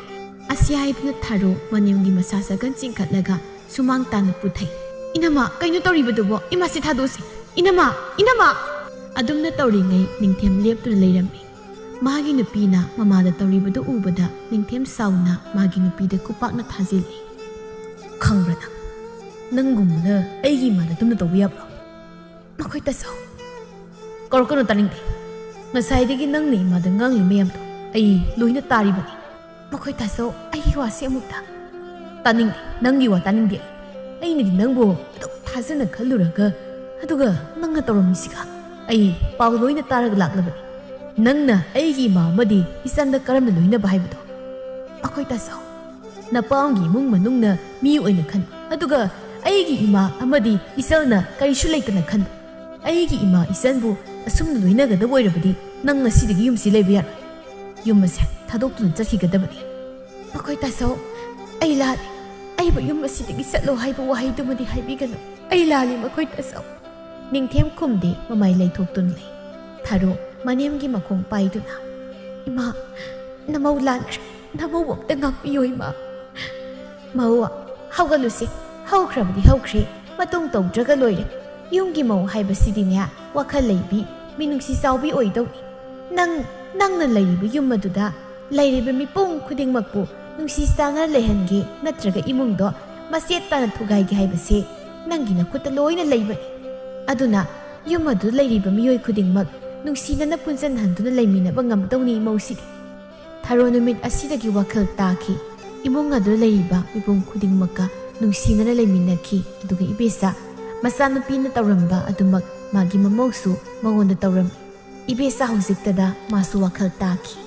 ꯑꯁꯤ ꯍꯥꯏꯗꯨꯅ ꯊꯔꯣ ꯃꯅꯦꯝꯒꯤ ꯃꯁꯥ ꯁꯥꯒꯟ ꯆꯤꯡꯈꯠꯂꯒ ꯁꯨꯃꯥꯡ ꯇꯥꯅ ꯄꯨꯊꯩ꯫ ꯏꯅꯝꯃ, ꯀꯩꯅꯣ ꯇꯧꯔꯤꯕꯗꯨꯕꯣ? ꯏꯃꯥꯁꯤ ꯊꯥꯗꯣꯛꯁꯤ꯫ ꯏꯅꯝꯃ, ꯏꯅꯝꯃ! ꯑꯗꯨꯝꯅ ꯇꯧꯔꯤꯉꯩ ꯅꯤꯡꯊꯦꯝ ꯂꯦꯞꯇꯨꯅ ꯂꯩꯔꯝꯃꯤ꯫ ꯃꯥꯒꯤ ꯅꯨꯄꯤꯅ ꯃꯃꯥꯗ ꯇꯧꯔꯤꯕꯗꯨ ꯎꯕꯗ ꯅꯤꯡꯊꯦꯝ ꯁꯥꯎꯅ ꯃꯥꯒꯤ ꯅꯨꯄꯤꯗ ꯈꯨꯄꯥꯛꯅ ꯊꯥꯖꯤꯜꯂꯤ꯫ "ꯈꯪꯕ꯭ꯔꯥ ꯅꯪ? ꯅꯪꯒꯨꯝꯕꯅ ꯑꯩꯒꯤ ꯏꯃꯥꯗ ꯑꯗꯨꯝꯅ ꯇꯧꯕ ꯌꯥꯕ꯭ꯔꯣ?" "ꯃꯈꯣꯏ ꯇꯥꯆꯧ, ꯀꯧꯔꯛꯀꯅꯨ, ꯇꯥꯅꯤꯡꯗꯦ꯫ ꯉꯁꯥꯏꯗꯒꯤ ꯅꯪꯅ ꯏꯃꯥꯗ ꯉꯥꯡꯂꯤ ꯃꯌꯥꯝꯗꯣ ꯑꯩ ꯂꯣꯏꯅ ꯇꯥꯔꯤꯕꯅꯤ꯫ ꯃꯈꯣꯏ ꯇꯥꯆꯧ, ꯑꯩꯒꯤ ꯋꯥꯁꯦ ꯑꯃꯨꯛꯇ" "ꯇꯥꯅꯤꯡꯗꯦ, ꯅꯪꯒꯤ ꯋꯥ ꯇꯥꯅꯤꯡꯗꯦ ꯑꯩ꯫ ꯑꯩꯅꯗꯤ ꯅꯪꯕꯨ ꯑꯗꯨꯛ ꯊꯥꯖꯅ ꯈꯜꯂꯨꯔꯒ, ꯑꯗꯨꯒ ꯅꯪꯅ ꯇꯧꯔꯝꯃꯤꯁꯤꯒ꯫ ꯑꯩ ꯄꯥꯎ ꯂꯣꯏꯅ ꯇꯥꯔꯒ ꯂꯥꯛꯂꯕꯅꯤ꯫ ꯅꯪꯅ ꯑꯩꯒꯤ ꯏꯃꯥ ꯑꯃꯗꯤ ꯏꯆꯟꯗ ꯀꯔꯝꯅ ꯂꯣꯏꯅꯕ ꯍꯥꯏꯕꯗꯣ꯫ ꯃꯈꯣꯏ ꯇꯥꯆꯧ, ꯅꯄꯥꯝꯒꯤ ꯏꯃꯨꯡ ꯃꯅꯨꯡꯅ ꯃꯤ ꯑꯣꯏꯅ ꯈꯟꯕ, ꯑꯗꯨꯒ ꯑꯩꯒꯤ ꯏꯃꯥ ꯑꯃꯗꯤ ꯏꯆꯜꯅ ꯀꯔꯤꯁꯨ ꯂꯩꯇꯅ ꯈꯟꯕ꯫ ꯑꯩꯒꯤ ꯏꯃꯥ ꯏꯆꯟꯕꯨ ꯑꯁꯨꯝꯅ ꯂꯣꯏꯅꯒꯗꯕ ꯑꯣꯏꯔꯕꯗꯤ ꯅꯪ ꯉꯁꯤꯗꯒꯤ ꯌꯨꯝꯁꯤ ꯂꯩꯕ ꯌꯥꯔꯣꯏ꯫ ꯌꯨꯝ ꯑꯁꯦ ꯊꯥꯗꯣꯛꯇꯨꯅ ꯆꯠꯈꯤꯒꯗꯕꯅꯤ꯫" "ꯃꯈꯣꯏ ꯇꯥꯆꯧ, ꯑꯩ ꯂꯥꯜꯂꯦ꯫ ꯑꯩꯕꯨ ꯌꯨꯝ ꯑꯁꯤꯗꯒꯤ ꯆꯠꯂꯣ ꯍꯥꯏꯕ ꯋꯥꯍꯩꯗꯨꯃꯗꯤ ꯍꯥꯏꯕꯤꯒꯅꯨ꯫ ꯑꯩ ꯂꯥꯜꯂꯦ, ꯃꯈꯣꯏ ꯇꯥꯆꯧ꯫" ꯅꯤꯡꯊꯦꯝ ꯈꯨꯝꯗꯦ, ꯃꯃꯥꯏ ꯂꯩꯊꯣꯛꯇꯨꯅ ꯂꯩ꯫ ꯊꯔꯣ ꯃꯅꯦꯝꯒꯤ ꯃꯈꯣꯡ ꯄꯥꯏꯗꯨꯅ, "ꯏꯃꯥ, ꯅꯃꯧ ꯂꯥꯟꯈ꯭ꯔꯦ꯫ ꯅꯃꯧ ꯑꯝꯇ ꯉꯥꯛꯄꯤꯌꯣ, ꯏꯃꯥ꯫" "ꯃꯧ, ꯍꯧꯒꯠꯂꯨꯁꯦ꯫ ꯍꯧꯈ꯭ꯔꯕꯗꯤ ꯍꯧꯈ꯭ꯔꯦ, ꯃꯇꯨꯡ ꯇꯧꯗ꯭ꯔꯒ ꯂꯣꯏꯔꯦ꯫ ꯌꯨꯝꯒꯤ ꯃꯧ ꯍꯥꯏꯕꯁꯤꯗꯤꯅꯦ, ꯋꯥꯈꯜ ꯂꯩꯕꯤ, ꯃꯤꯅꯨꯡꯁꯤ ꯆꯥꯎꯕꯤ ꯑꯣꯏꯗꯧꯅꯤ꯫ ꯅꯪ, ꯅꯪꯅ ꯂꯩꯔꯤꯕ ꯌꯨꯝ ꯑꯗꯨꯗ ꯂꯩꯔꯤꯕ ꯃꯤꯄꯨꯝ ꯈꯨꯗꯤꯡꯃꯛꯄꯨ ꯅꯨꯡꯁꯤ ꯆꯥꯟꯅꯅ ꯂꯩꯍꯟꯒꯦ, ꯅꯠꯇ꯭ꯔꯒ ꯏꯃꯨꯡꯗꯣ ꯃꯆꯦꯠ ꯇꯥꯅ ꯊꯨꯒꯥꯏꯒꯦ ꯍꯥꯏꯕꯁꯦ ꯅꯪꯒꯤ ꯅꯈꯨꯠꯇ ꯂꯣꯏꯅ ꯂꯩꯕꯅꯤ꯫ ꯑꯗꯨꯅ ꯌꯨꯝ ꯑꯗꯨꯗ ꯂꯩꯔꯤꯕ ꯃꯤꯑꯣꯏ ꯈꯨꯗꯤꯡꯃꯛ ꯅꯨꯡꯁꯤꯅꯅ ꯄꯨꯟꯁꯤꯟꯍꯟꯗꯨꯅ ꯂꯩꯃꯤꯟꯅꯕ ꯉꯝꯗꯧꯅꯤ ꯏꯃꯧꯁꯤꯗꯤ꯫" ꯊꯔꯣ ꯅꯨꯃꯤꯠ ꯑꯁꯤꯗꯒꯤ ꯋꯥꯈꯜ ꯇꯥꯈꯤ꯫ ꯏꯃꯨꯡ ꯑꯗꯨꯗ ꯂꯩꯔꯤꯕ ꯃꯤꯄꯨꯝ ꯈꯨꯗꯤꯡꯃꯛꯀ ꯅꯨꯡꯁꯤꯅꯅ ꯂꯩꯃꯤꯟꯅꯈꯤ꯫ ꯑꯗꯨꯒ ꯏꯕꯦꯆꯥ ꯃꯆꯥꯅꯨꯄꯤꯅ ꯇꯧꯔꯝꯕ ꯑꯗꯨꯃꯛ ꯃꯥꯒꯤ ꯃꯃꯧꯁꯨ ꯃꯉꯣꯟꯗ ꯇꯧꯔꯝꯃꯤ꯫ ꯏꯕꯦꯆꯥ ꯍꯧꯖꯤꯛꯇꯗ ꯃꯥꯁꯨ ꯋꯥꯈꯜ ꯇꯥꯈꯤ꯫